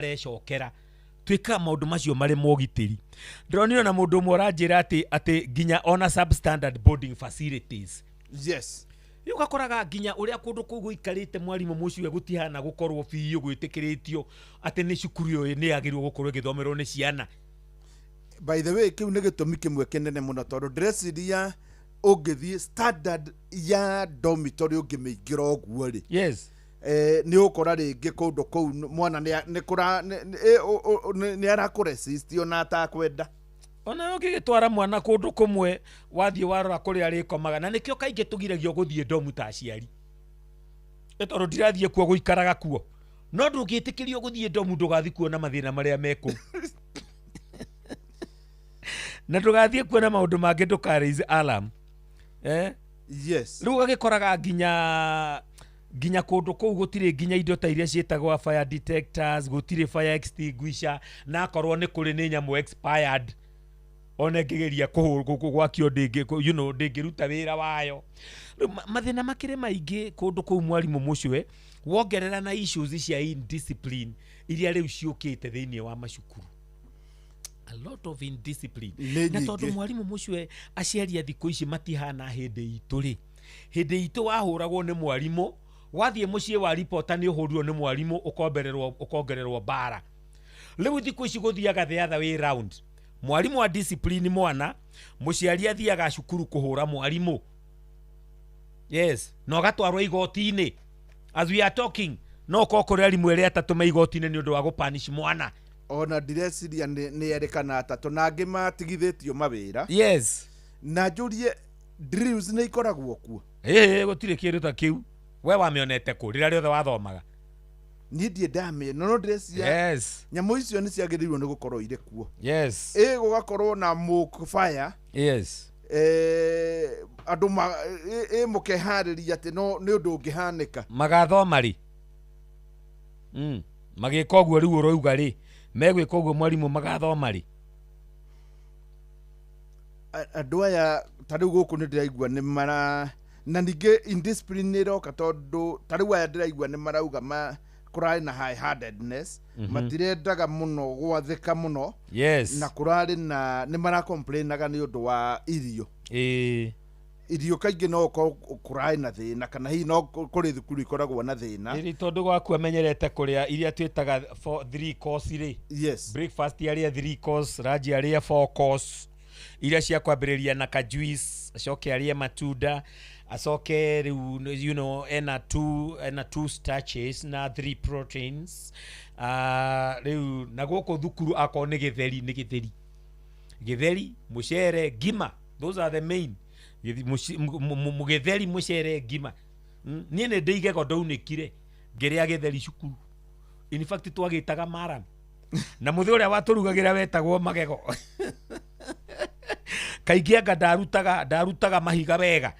Marecokera twĩkaga maũndũ macio marĩ mogitĩri. Ndĩronire na mũndũ ũmwe ũranjĩra atĩ nginya ona substandard boarding facilities. Rĩu ũgakoraga nginya ũrĩa kũndũ kũu gũikarĩte, mwarimũ mũciwe, gũtihana gũkorwo biũ gwĩtĩkĩrĩtio atĩ nĩ cukuru ĩyo nĩ yagĩrĩirwo gũkorwo ĩgĩthomerwo nĩ ciana. By the way, kĩu nĩ gĩtũmi kĩmwe kĩnene mũno, tondũ ndĩreciria ũngĩthiĩ standard ya dormitory, ũngĩmĩingĩra ũguo rĩ, nĩ ũkora rĩngĩ kũndũ kũu mwana nĩ kũra nĩ arakũresist ona atakwenda. Ona ũngĩgĩtwara mwana kũndũ kũmwe, wathiĩ warora kũrĩa arĩkomaga, na nĩkĩo kaingĩ tũgiragio gũthiĩ dorm ta aciari. Ĩ tondũ ndirathiĩ kuo gũikaraga kuo, no ndũngĩtĩkĩrio gũthiĩ dorm, ndũgathiĩ kuona mathĩna marĩa me kũu, na ndũgathiĩ kuona maũndũ mangĩ, ndũka raise alarm, eh? Rĩu ũgagĩkoraga nginya kũndũ kũu gũtirĩ nginya indo ta iria ciĩtagwo fire detectors, gũtirĩ fire extinguisher, na akorwo nĩ kũrĩ, nĩ nyamũ expired, ona ĩngĩgeria gwakio ndĩngĩ ndĩngĩruta wĩra wayo. Rĩu mathĩna makĩrĩ maingĩ kũndũ kũu, mwarimũ mũcwe, wongerera na issues cia indiscipline iria rĩu ciũkĩte thĩinĩ wa macukuru, a lot of indiscipline. Nĩ Na tondũ nyingĩ. mwarimũ mũcwe, aciari a thikũ ici matihana hĩndĩ itũ rĩ. Hĩndĩ itũ wahũragwo nĩ mwarimũ, wathiĩ mũciĩ wa ripota nĩ ũhũrirwo nĩ mwarimũ, ũkombererwo, ũkongererwo mbara. Rĩu thikũ ici gũthiaga the other way round. Mwarimũ wa discipline mwana, mũciari athiaga cukuru kũhũra mwarimũ, yes, na ũgatwarwo igoti-inĩ. As we are talking, no ũkorwo kũrĩ arimũ erĩ atatũ me igoti-inĩ nĩ ũndũ wa gũpanish mwana. Ona ndireciria nĩ erĩ kana atatũ, na angĩ matigithĩtio mawĩra. Na njũrie, drills nĩ ikoragwo kuo? Ĩĩ, gũtirĩ kĩndũ ta kĩu. We wamĩonete kũ rĩrĩa rĩothe wathomaga? Niĩ ndirĩ ndamĩona, no ndĩreciria nyamũ icio nĩ ciagĩrĩirwo nĩ gũkorwo irĩ kuo. Ĩ gũgakorwo na mock fire. Andũ ĩ mũkeharĩria atĩ no nĩ ũndũ ũngĩhanĩka. Magathoma rĩ? Magĩka ũguo rĩu ũrauga rĩ, megwĩka ũguo, mwarimũ, magathoma rĩ? Andũ aya ta rĩu gũkũ nĩ ndĩraigua nĩ mara, na ningĩ indiscipline nĩ ĩroka, tondũ ta rĩu aya ndĩraigua nĩ marauga ma kũrarĩ na high handedness, matirendaga mũno gwathĩka mũno. Na kũrarĩ na nĩ maracomplainaga nĩ ũndũ wa irio. Irio kaingĩ no ũkorwo kũrarĩ na thĩna, kana hihi no kũrĩ thukuru ikoragwo na thĩna. Ĩrĩ tondũ gwaku amenyerete kũrĩa iria twĩtaga four, three course rĩ. Breakfast arĩa three course, lunch arĩa four course, iria cia kwambĩrĩria na ka juice, acoke arĩe matunda, acoke rĩu ena two starches na three proteins. Rĩu na gũkũ thukuru akorwo nĩ gĩtheri, nĩ gĩtheri, gĩtheri, mũcere, ngima, those are the main. Gĩtheri, mũcere, ngima. Niĩ nĩ ndĩ igego ndaunĩkire ngĩrĩa gĩtheri cukuru. In fact, twagĩtaga maram, na mũthĩ ũrĩa watũrugagĩra wetagwo magego. Kaingĩ anga ndarutaga mahiga wega.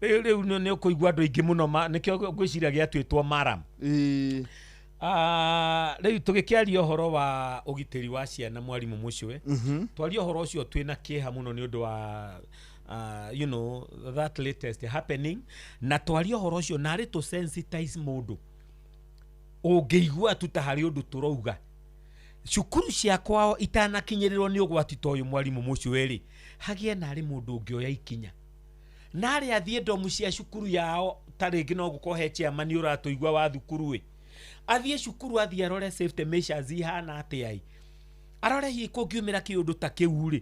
Rĩu nĩ ũkũigua andũ aingĩ mũno nĩkĩo ngwĩciria gĩatuĩtwo maram. Rĩu tũgĩkĩaria ũhoro wa ũgitĩri wa ciana, mwarimũ mũcwe, twaria ũhoro ũcio twĩna kĩeha mũno nĩ ũndũ wa that latest happening, na twaria ũhoro ũcio narĩ tũ sensitize mũndũ ũngĩigua tu ta harĩ ũndũ tũrauga cukuru cia kwao itanakinyĩrĩrwo nĩ ũgwati ta ũyũ, mwarimũ mũcwe rĩ, hagĩe narĩ mũndũ ũngĩoya ikinya narĩ athiĩ dorm cia cukuru yao. Ta rĩngĩ no gũkorwo he chairman ũratũigua wa thukuru ĩ, athiĩ cukuru, athiĩ arore safety measures ihana atĩa ĩ, arore hihi kũngiumĩra kĩũndũ ta kĩu rĩ.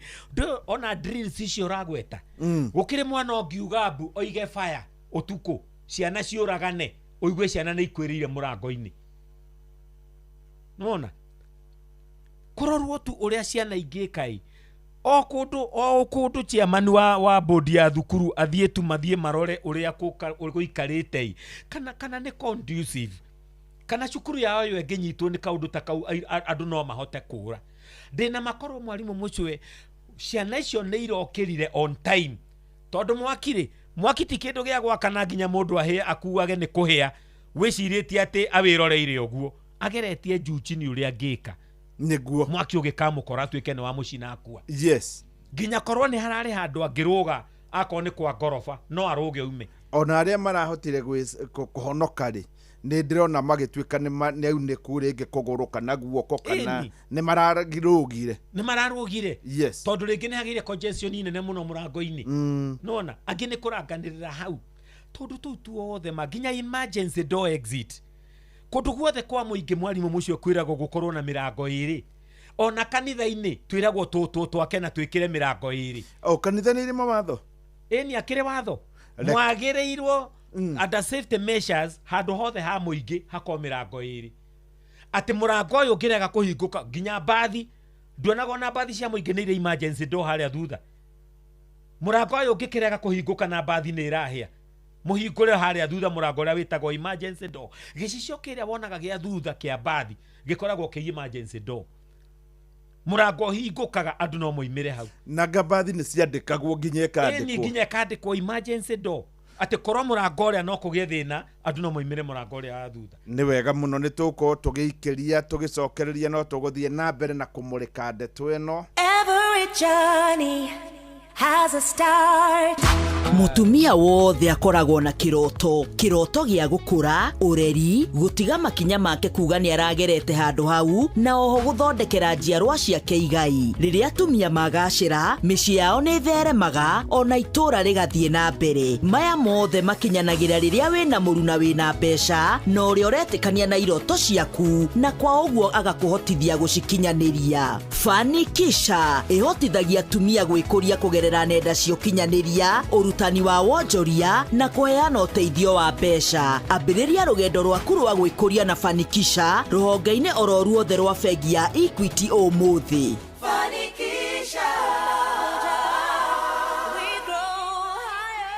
Ona drills icio ũragweta, gũkĩrĩ mwana ũngiuga mbu oige fire ũtukũ, ciana ciũragane, ũigue ciana nĩ ikwĩrĩire mũrango-inĩ. Nĩwona kũrorwo tu ũrĩa ciana ingĩka ĩ, o kũndũ o kũndũ chairman wa board ya thukuru athiĩ tu, mathiĩ marore ũrĩa gũikarĩte ĩ, kana nĩ conducive, kana cukuru yao ĩyo ĩngĩnyitwo nĩ kaũndũ ta kau, andũ no mahote kũra. Ndĩna makorwo, mwarimũ mũcwe, ciana icio nĩ irokĩrire on time, tondũ mwaki rĩ, mwaki ti kĩndũ gĩa gwakana nginya mũndũ ahĩe akuage nĩ kũhĩa wĩcirĩtie atĩ awĩroreire ũguo, ageretie juu chini ũrĩa angĩka. Mwaki ũgĩkamũkora atuĩke nĩ wa mũcina akua. Nginya korwo nĩ hararĩ handũ angĩrũga, akorwo nĩ kwa ngoroba, no arũge ume. Ona arĩa marahotire kũhonoka rĩ, Nĩ ndĩrona magĩtuĩka nĩ aunĩku rĩngĩ kũgũrũ kana guoko kana Ĩni. nĩ mararũgire. Nĩ mararũgire. Tondũ rĩngĩ nĩ hagĩire congestion nene mũno mũrango-inĩ. Nona angĩ nĩ kũranganĩrĩra hau, tondũ tũu tuothe ma nginya emergency door exit kũndũ guothe kwa mũingĩ, mwarimũ mũcio, kwĩragwo gũkorwo na mĩrango ĩrĩ. Ona kanitha-inĩ twĩragwo tũtũ twake na twĩkĩre mĩrango ĩrĩ. O kanitha nĩ irĩ mawatho. Ĩni, akĩrĩ watho. Mwagĩrĩirwo under safety measures handũ hothe ha mũingĩ hakorwo mĩrango ĩrĩ, atĩ mũrango ũyũ ũngĩrega kũhingũka, nginya mbathi, nduonaga ona mbathi cia mũingĩ nĩ irĩ emergency door harĩa thutha. Mũrango ũyũ ũngĩkĩrega kũhingũka na mbathi nĩ ĩrahĩa, mũhingũre harĩa thutha mũrango ũrĩa wĩtagwo emergency door. Gĩcicio kĩrĩa wonaga gĩa thutha kĩa mbathi gĩkoragwo kĩ emergency door, mũrango ũhingũkaga andũ no moimĩre hau. Na ngabathi nĩ ciandĩkagwo nginya Ĩni. Ĩkandĩkwo. Nginya ĩkandĩkwo emergency door, atĩ korwo mũrango ũrĩa no kũgĩe thĩna, andũ no moimĩre mũrango ũrĩa wa thutha. Nĩ wega mũno, nĩ tũgũkorwo tũgĩikĩria tũgĩcokereria, no tũgũthiĩ na mbere na kũmũrĩka ndeto ĩno. Every journey has a start. Mutumia wothe akoragwo na kiroto, kiroto gĩa gũkũra ũreri, gũtiga makinya make kuga nĩ aragerete handũ hau, na oho gũthondekera njiarwa ciake igai. Rĩrĩa atumia magacĩra, mĩciĩ yao nĩ ĩtheremaga, ona itũũra rĩgathiĩ na mbere. Maya mothe makinyanagĩra rĩrĩa wĩna mũruna wĩna mbeca na ũrĩa ũretĩkania na iroto ciaku, na kwa ũguo agakũhotithia gũcikinyanĩria. Fanikisha ĩhotithagia atumia gwĩkũria kũgerera nenda cia ũkinyanĩria, ũrutani wa wonjoria na kũheana ũteithio wa mbeca. Ambĩrĩria rũgendo rwaku rwa gwĩkũria na Fanikisha rũhonge-inĩ oro ruothe rwa bengi ya Equity ũmũthĩ. Fanikisha. We grow higher.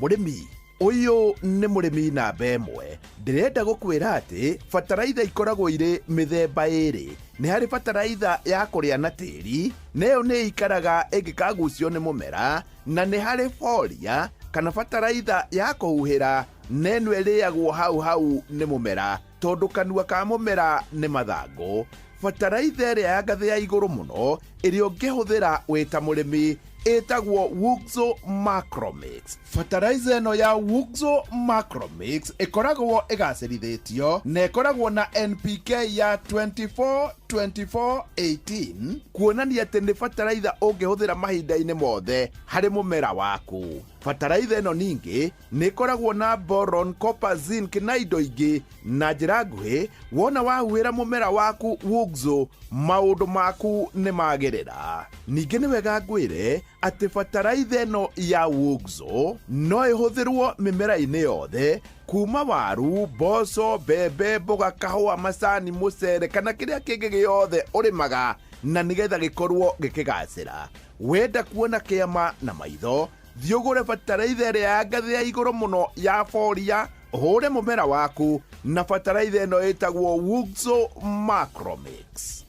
Mũrĩmi ũyũ nĩ mũrĩmi namba ĩmwe. Ndĩrenda gũkwĩra atĩ bataraitha ikoragwo irĩ mĩthemba ĩrĩ. Nĩ harĩ bataraitha ya kũrĩa na tĩri, na ĩyo nĩ ikaraga ĩngĩkagucio nĩ mũmera, na nĩ harĩ foliar kana bataraitha ya kũhuhĩra, na ĩno ĩrĩagwo hau hau nĩ mũmera, tondũ kanua ka mũmera nĩ mathangũ. Bataraitha ĩrĩa ya ngathĩ ya igũrũ mũno ĩrĩa ũngĩhũthĩra wĩ ta mũrĩmi ĩtagwo Wuxo Macromix. Fertilizer ĩno ya Wuxo Macromix ĩkoragwo ĩgacĩrithĩtio na ĩkoragwo na NPK ya 24 24 18, kuonania atĩ nĩ fertilizer ũngĩhũthĩra mahinda-inĩ mothe harĩ mũmera waku. Fertilizer ĩno ningĩ nĩ ĩkoragwo na boron, copper, zinc na indo ingĩ. Na njĩra nguhĩ, wona wahuhĩra mũmera waku Wuxo, maũndũ maku nĩ magĩrĩra. Ningĩ nĩ wega ngwĩre atĩ bataraitha ĩno ya Wuxo no ĩhũthĩrwo mĩmera-inĩ yothe, kuma waru, mboco, mbembe, mboga, kahũa, macani, mũcere kana kĩrĩa kĩngĩ gĩothe ũrĩmaga, na nĩgetha gĩkorwo gĩkĩgacĩra. Wenda kuona kĩama na maitho, thiĩ ũgũre bataraitha ĩrĩa ya ngathĩ ya igũrũ mũno ya foliar, ũhũre mũmera waku na bataraitha ĩno ĩtagwo Wuxo Macromix.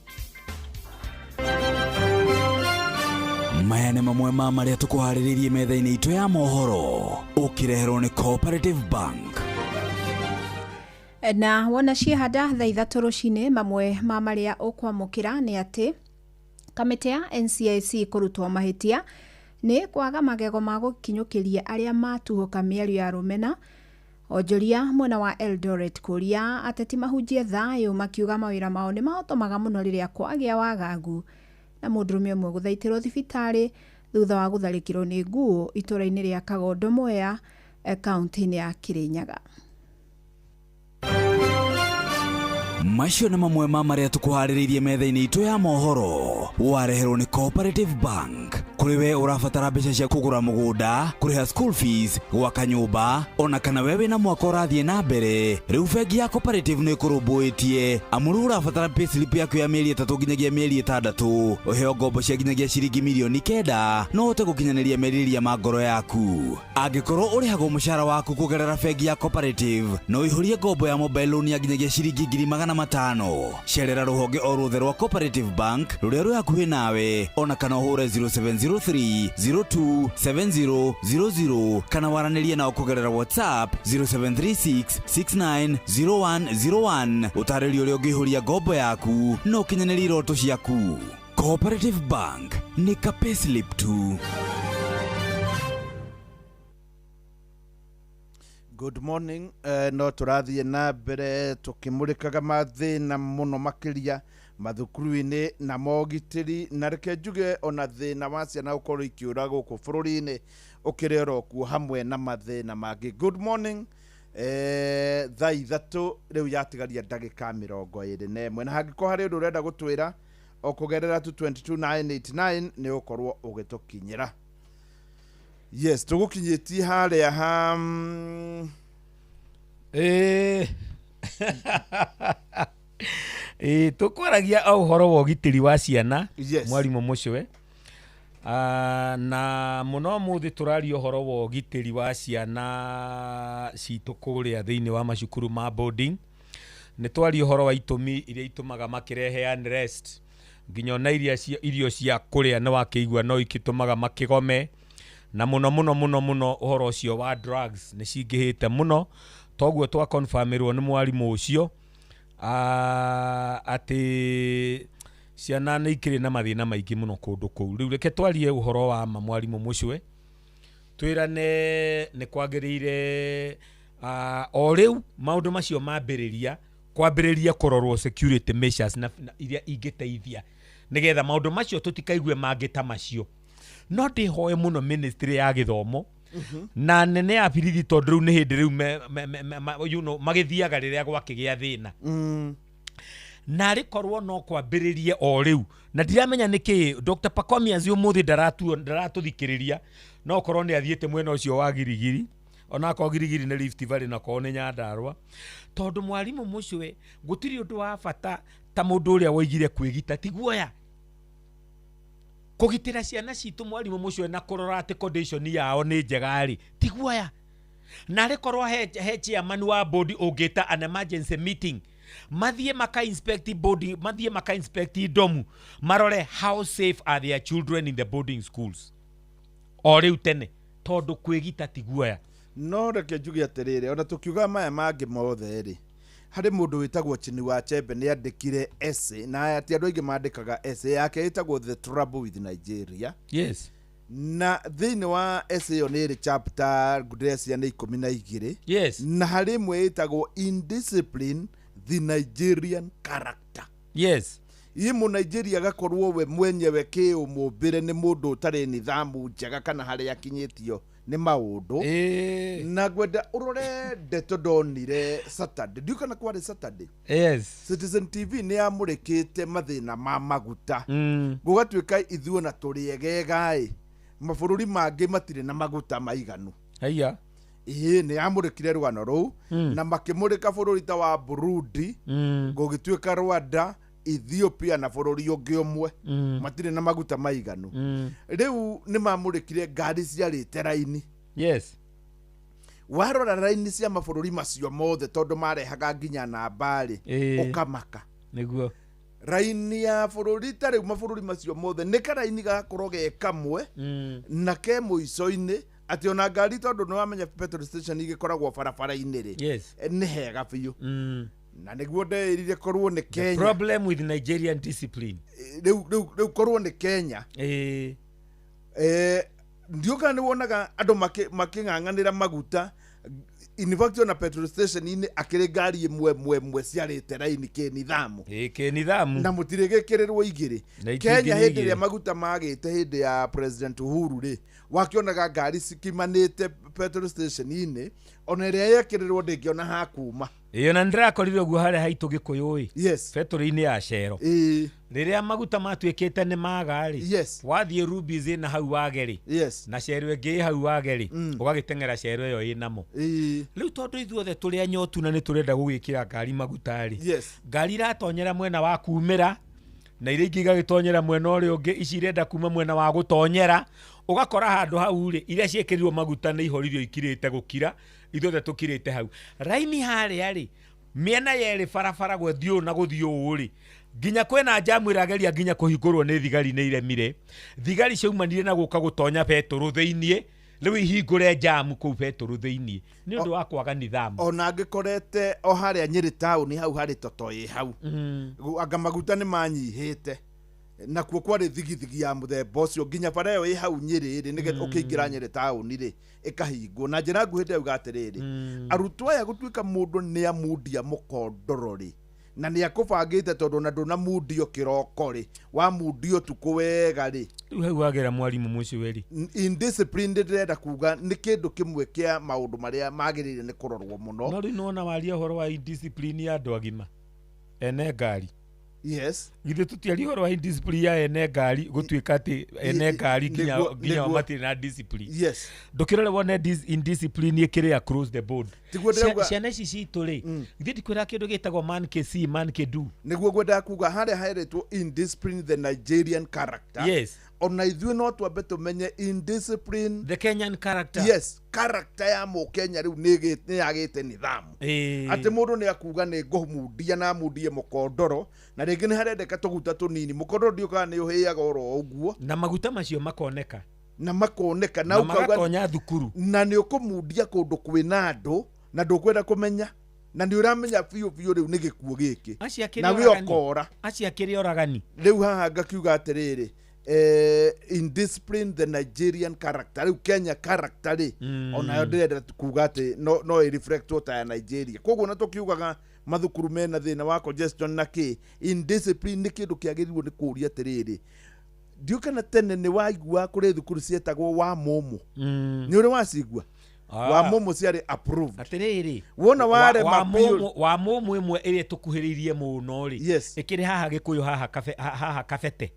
Maya nĩ mamwe ma marĩa tũkũharĩrĩirie metha-inĩ itũ ya mohoro, ũkĩreherwo nĩ Cooperative Bank. Na wona ciehanda thaa 3 rũcinĩ, mamwe ma marĩa ũkwamũkĩra nĩ atĩ kamĩtĩ ya NCIC kũrutwo mahĩtia nĩ kwaga magego ma gũkinyũkĩria arĩa matuhũka mĩario ya rũmena. Onjoria mwena wa Eldoret kũria ateti mahunjie thayũ, makiuga mawĩra mao nĩ mahotomaga mũno rĩrĩa kwagĩa wagagu. Na mũndũrũme ũmwe gũthaitĩrwo thibitarĩ thutha wa gũtharĩkĩrwo nĩ nguo itũra-inĩ rĩa Kagondo Mwea, kaunti-inĩ ya Kirinyaga. Macio nĩ mamwe ma marĩa tũkũharĩrĩirie metha-inĩ itũ ya mohoro, wareherwo nĩ Cooperative Bank. Kũrĩ we ũrabatara mbeca cia kũgũra mũgũnda, kũrĩha school fees, gwaka nyũmba, ona kana we wĩna mwaka ũrathiĩ na mbere, rĩu bengi ya Cooperative nĩ ĩkũrũmbũĩtie, amu rĩu ũrabatara payslip yaku ya mĩeri 3 nginyagia mĩeri 6, ũheo ngombo cia nginyagia ciringi mirioni 9, no ũhote gũkinyanĩria merirĩria ma ngoro yaku. Angĩkorwo ũrĩhagwo mũcara waku kũgerera bengi ya Cooperative, no ũihũrie ngombo ya mobile loan ya nginyagia ciringi 500,000. Cerera rũhonge o ruothe rwa Cooperative Bank rũrĩa rwĩ hakuhĩ nawe, ona kana ũhũre 0703 027000, kana waranĩrie nao kũgerera WhatsApp 0736 690101, ũtarĩrio ũrĩa ũngĩihũria ngombo yaku na ũkinyanĩrie iroto ciaku. Cooperative Bank, nĩ ka payslip tu. Good morning. No tũrathiĩ na mbere tũkĩmũrĩkaga mathĩna mũno makĩria mathukuru-inĩ na mogitĩri, na reke njuge ona thĩna wa ciana gũkorwo ikĩũra gũkũ bũrũri-inĩ ũkĩrĩ oro kuo hamwe na mathĩna mangĩ. Good morning. 3:00 rĩu yatigaria ndagĩka 21, na hangĩkorwo harĩ ũndũ ũrenda gũtwĩra o kũgerera tu 22989 nĩ ũkorwo ũgĩtũkinyĩra. Yes, tũgũkinyĩtie harĩa ha Ĩĩ, tũkwaragia o ũhoro wa ũgitĩri wa ciana. Yes. Mwarimũ mũcwe. Ah, na mũno mũthĩ tũraria ũhoro wa ũgitĩri wa ciana citũ kũrĩa thĩinĩ wa macukuru ma boarding. Nĩ twaria ũhoro wa itũmi iria itũmaga makĩrehe unrest, nginya ona iria irio cia kũrĩa nĩ wakĩigua no ikĩtũmaga makĩgome, na mũno mũno mũno mũno ũhoro ũcio wa drugs nĩ cingĩhĩte mũno. Toguo twa confirmĩrwo nĩ mwarimũ ũcio atĩ ciana nĩ ikĩrĩ na mathĩna maingĩ mũno kũndũ kũu. Rĩu reke twarie ũhoro wa ma, mwarimũ mũcwe, twĩrane nĩ kwagĩrĩire o rĩu maũndũ macio mambĩrĩria kwambĩrĩria kũrorwo security measures na iria ingĩteithia nĩgetha maũndũ macio tũtikaigue mangĩ ta macio. No ndĩhoe mũno ministry ya gĩthomo na nene ya birithi, tondũ rĩu nĩ hĩndĩ rĩu magĩthiaga rĩrĩa gwakĩgĩa thĩna, narĩ korwo no kwambĩrĩrie o rĩu. Na ndiramenya nĩkĩ Dr. Pacomius ũmũthĩ ndaratũthikĩrĩria, no korwo nĩ athiĩte mwena ũcio wa Girigiri, onakorwo Girigiri nĩ Rift Valley na korwo nĩ Nyandarua, tondũ mwarimũ mũcwe, gũtirĩ ũndũ wa bata ta mũndũ ũrĩa woigire kwĩgita ti guoya. Kũgitĩra ciana citũ, mwarimũ mũcwe, na kũrora atĩ condition yao nĩ njega rĩ, ti guoya. Narĩ korwo he chairman wa board ũngĩta an emergency meeting, mathiĩ maka inspect boarding, mathiĩ maka inspect dorm, marore how safe are their children in the boarding schools o rĩu tene, tondũ kwĩgita ti guoya. No reke njuge atĩrĩrĩ, ona tũkiuga maya mangĩ mothe rĩ, harĩ mũndũ wĩtagwo Chinua Achebe nĩ andĩkire essay, na ti andũ aingĩ mandĩkaga essay yake, ĩtagwo "The Trouble with Nigeria". Na thĩinĩ wa essay ĩyo nĩ ĩrĩ chapter ngũndĩrecia nĩ 12. Na harĩ ĩmwe ĩtagwo "Indiscipline, the Nigerian Character". Ĩ Mũnigeria agakorwo we mwenyewe kĩũmũmbĩre nĩ mũndũ ũtarĩ nithamu njega kana harĩa akinyĩtio nĩ maũndũ. Na ngwenda ũrore ndeto ndonire Saturday, ndiũ kana kwarĩ Saturday. Citizen TV nĩ yamũrĩkĩte mathĩna ma maguta. Gũgatuĩka ithuĩ na tũrĩ egega-ĩ, mabũrũri mangĩ matirĩ na maguta maiganu. Haiya. Ĩĩ, nĩ yamũrĩkire rũgano rũu na makĩmũrĩka bũrũri ta wa Burundi, gũgĩtuĩka Rwanda, Ethiopia na bũrũri ũngĩ ũmwe matirĩ na maguta maiganu. Rĩu nĩ mamũrĩkire ngari ciarĩte raini. Warora raini cia mabũrũri macio mothe, tondũ marehaga nginya namba-rĩ, ũkamaka. Raini ya bũrũri ta rĩu mabũrũri macio mothe nĩ karaini gagakorwo ge kamwe na ke mũico-inĩ, atĩ ona ngari, tondũ nĩ wamenya petrol station igĩkoragwo barabara-inĩ rĩ, nĩ hega biũ. Na nĩguo ndeĩrire korwo nĩ The Kenya problem with Nigerian discipline. Rĩu korwo nĩ Kenya, ndiũka nĩ wonaga andũ makĩng'ang'anĩra maguta. In fact, ona petrol station-inĩ akĩrĩ ngari ĩmwe ĩmwe ĩmwe ciarĩte raini kĩnithamu. Ĩĩ, kĩnithamu. Na mũtirĩgĩkĩrĩrwo igĩrĩ. Na Kenya itingĩ hĩndĩ igĩrĩ. ĩrĩa maguta magĩte hĩndĩ ya President Uhuru rĩ, wakĩonaga ngari cikimanĩte petrol station-inĩ, ona ĩrĩa yekĩrĩrwo ndĩngĩona hakuma. Ĩĩ, ona nĩndĩrakorire ũguo harĩa haitũ Gĩkũyũ ĩ, betũrĩ-inĩ ya Cero, rĩrĩa maguta matuĩkĩte nĩ maga rĩ, wathiĩ Rubis ĩna hau wage rĩ, na Cero ĩngĩ ĩ hau wage rĩ, ũgagĩteng'era Cero ĩyo ĩnamo. Rĩu tondũ ithuothe tũrĩ anyotu na nĩ tũrenda gũgĩkĩra ngari maguta rĩ, ngari iratonyera mwena wa kumĩra na iria ingĩ igagĩtonyera mwena ũrĩa ũngĩ, ici irenda kuma mwena wa gũtonyera, ũgakora handũ hau rĩ, iria ciĩkĩrirwo maguta nĩ ihoririo ikirĩte gũkira, ithuothe tũkirĩte hau raini harĩa rĩ, mĩena yerĩ barabara, gũthiĩ ũũ na gũthiĩ ũũ rĩ, nginya kwĩna jamu ĩrageria nginya kũhingũrwo nĩ thigari nĩ iremire. Thigari ciaumanire na gũka gũtonya betũrũ thĩiniĩ, rĩu ihingũre jamu kũu betũrũ thĩiniĩ nĩ ũndũ wa kwaga nithamu. Ona angĩkorete o harĩa Nyĩrĩ taũni hau harĩ toto ĩ hau, anga maguta nĩ manyihĩte. Nakuo kwarĩ thigithigi ya mũthemba ũcio nginya bara ĩyo ĩ hau Nyĩrĩ rĩ, nĩgetha ũkĩingĩra Nyĩrĩ taũni rĩ, ĩkahingwo na njĩra nguhĩ. Ndĩrauga atĩrĩrĩ, arutwo aya gũtuĩka mũndũ nĩ amundia mũkondoro rĩ, na nĩ akũbangĩte, tondũ ona ndũnamundio kĩroko rĩ, wamundio ũtukũ wega rĩ. Rĩu hau wagera mwarimũ mũcio rĩ. Indiscipline, ndĩrenda kuga nĩ kĩndũ kĩmwe kĩa maũndũ marĩa magĩrĩire nĩ kũrorwo mũno. No rĩu nĩwona waria ũhoro wa indiscipline ya andũ agima ene ngari. Githĩ tũtiaria ũhoro wa indiscipline ya ene ngari, gũtuĩka atĩ ene ngari nginya nginya matirĩ na discipline? Ndũkĩrore wone indiscipline ĩkĩrĩ across the board. Tiguo ndĩrauga. Ciana ici citũ rĩ, githĩ ndikwĩra kĩndũ gĩtagwo man can see, man can do. Nĩguo ngwendaga kuga harĩa heretwo indiscipline the Nigerian character. Ona ithuĩ no twambe tũmenye indiscipline the Kenyan character. Yes, character ya mũkenya rĩu nĩ yagĩte nithamu, atĩ mũndũ nĩ akuga nĩ ngũmundia na amundie mũkondoro, na rĩngĩ nĩ harendeka tũguta tũnini. Mũkondoro ndiũkaga nĩ ũhĩaga oro ũguo. Na maguta macio makoneka. Na makoneka na na ũkauga magatonya thukuru. Na nĩ ũkũmundia kũndũ kwĩna andũ na ndũkwenda kũmenya, na nĩ ũramenya biũ biũ rĩu nĩ gĩkuũ gĩkĩ. Acio akĩrĩ Na we oragani. ũkora. Acio akĩrĩ oragani. Rĩu haha ngakiuga atĩrĩrĩ, indiscipline the Nigerian character, rĩu Kenya character rĩ, onayo ndĩrenda kuga atĩ no ĩreflectwo ta ya Nigeria. Koguo na tũkiugaga mathukuru mena thĩna wa congestion na kĩ, indiscipline nĩ kĩndũ kĩagĩrĩirwo nĩ kũũria atĩrĩrĩ, ndiũ kana tene nĩ waigua kũrĩ thukuru cietagwo wa mũmũ? Nĩ ũrĩ wacigua? Wa mũmũ ciarĩ approved. Atĩrĩrĩ, Wona warema wa biũ- wa mũmũ ĩmwe ĩrĩa tũkuhĩrĩirie mũno rĩ, ĩkĩrĩ haha Gĩkũyũ haha haha Kabete.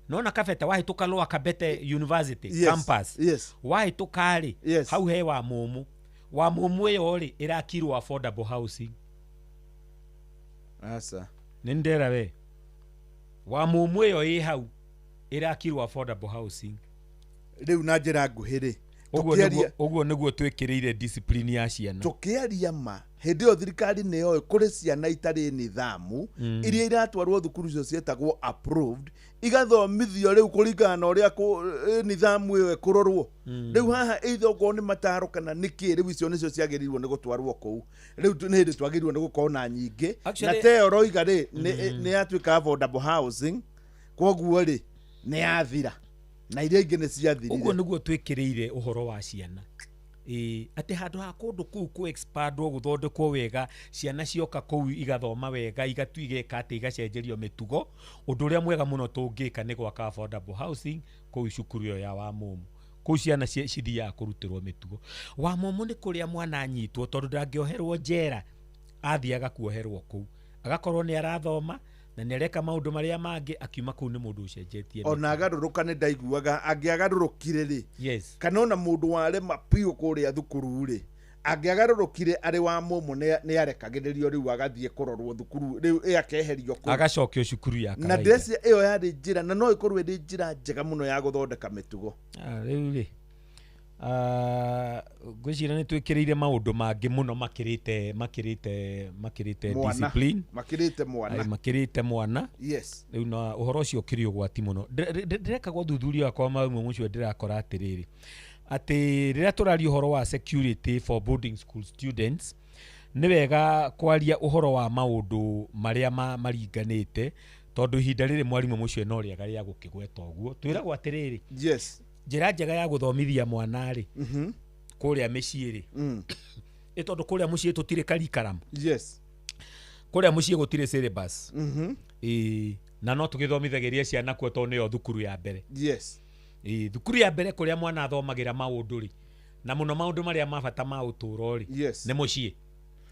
Nona Kabete wahĩtũka Lower Kabete University campus, wahĩtũka rĩ, hau he wa mũmũ. Wa mũmũ ĩyo rĩ, ĩrakirwo affordable housing. Aca. Nĩ ndera we wa mũmũ ĩyo ĩ hau ĩrakirwo affordable housing. Rĩu na njĩra nguhĩ rĩ, ũguo tũkĩaria nĩguo, ũguo nĩguo twĩkĩrĩire discipline ya ciana. Tũkĩaria ma, hĩndĩ ĩyo thirikari nĩ yoĩ kũrĩ ciana itarĩ nithamu, iria iratwarwo thukuru icio cietagwo approved, igathomithio rĩu kũringana na ũrĩa nithamu ĩyo ĩkũrorwo. Rĩu haha either okorwo nĩ mataro kana nĩkĩ, rĩu icio nĩcio ciagĩrĩirwo nĩ gũtwarwo kũu. Rĩu nĩ hĩndĩ twagĩrĩirwo nĩ gũkorwo na nyingĩ na teyo ũroiga rĩ, nĩ yatuĩka affordable housing, koguo rĩ nĩ yathira na iria ingĩ nĩ ciathirire. Ũguo nĩguo twĩkĩrĩire ũhoro wa ciana. Ĩĩ, atĩ handũ ha kũndũ kũu kũ expandwo, gũthondekwo wega, ciana cioka kũu igathoma wega, igatu igeka atĩ igacenjerio mĩtugo, ũndũ ũrĩa mwega mũno tũngĩka nĩ gwaka affordable housing kũu cukuru ĩyo ya Wamũmũ. Kũu ciana cithiaga kũrutĩrwo mĩtugo. Wamũmũ nĩ kũrĩa mwana anyitwo, tondũ ndangĩoherwo njera, athiaga kuoherwo kũu, agakorwo nĩ arathoma na nĩ areka maũndũ marĩa mangĩ. Akiuma kũu nĩ mũndũ ũcenjetie Ona mĩtugo. Agarũrũka, nĩ ndaiguaga angĩagarũrũkire rĩ, kana ona mũndũ warema biũ kũrĩa thukuru rĩ, angĩagarũrũkire arĩ wa mũmũ, nĩ arekagĩrĩrio rĩu agathiĩ kũrorwo thukuru rĩu ĩ akeherio kũu. Agacokio cukuru ya Na kawaida. ndĩreciria ĩyo yarĩ njĩra, na no ĩkorwo ĩrĩ njĩra njega mũno ya gũthondeka mĩtugo. Ah, rĩu rĩ, ngwĩciria nĩ twĩkĩrĩire maũndũ mangĩ mũno makĩrĩte Mwana. discipline. Makĩrĩte mwana. Ai, makĩrĩte mwana. Rĩu na ũhoro ũcio ũkĩrĩ ũgwati mũno. Ndĩrekaga ũthuthuria wakwa mamwe mũcio, ndĩrakora atĩrĩrĩ, atĩ rĩrĩa tũraria ũhoro wa security for boarding school students, nĩ wega kwaria ũhoro wa maũndũ marĩa maringanĩte, tondũ ihinda rĩrĩ mwarimũ mũcio no rĩega rĩa gũkĩgweta ũguo. Twĩragwo atĩrĩrĩ, njĩra njega ya gũthomithia mwana rĩ, kũrĩa mĩciĩ rĩ, ĩ tondũ kũrĩa mũciĩ tũtirĩ curriculum. Kũrĩa mũciĩ gũtirĩ syllabus. Ĩĩ, na no tũgĩthomithagĩrie ciana kuo, tondũ nĩyo thukuru ya mbere. Ĩĩ, thukuru ya mbere kũrĩa mwana athomagĩra maũndũ rĩ, na mũno maũndũ marĩa ma bata ma ũtũũro rĩ, nĩ mũciĩ,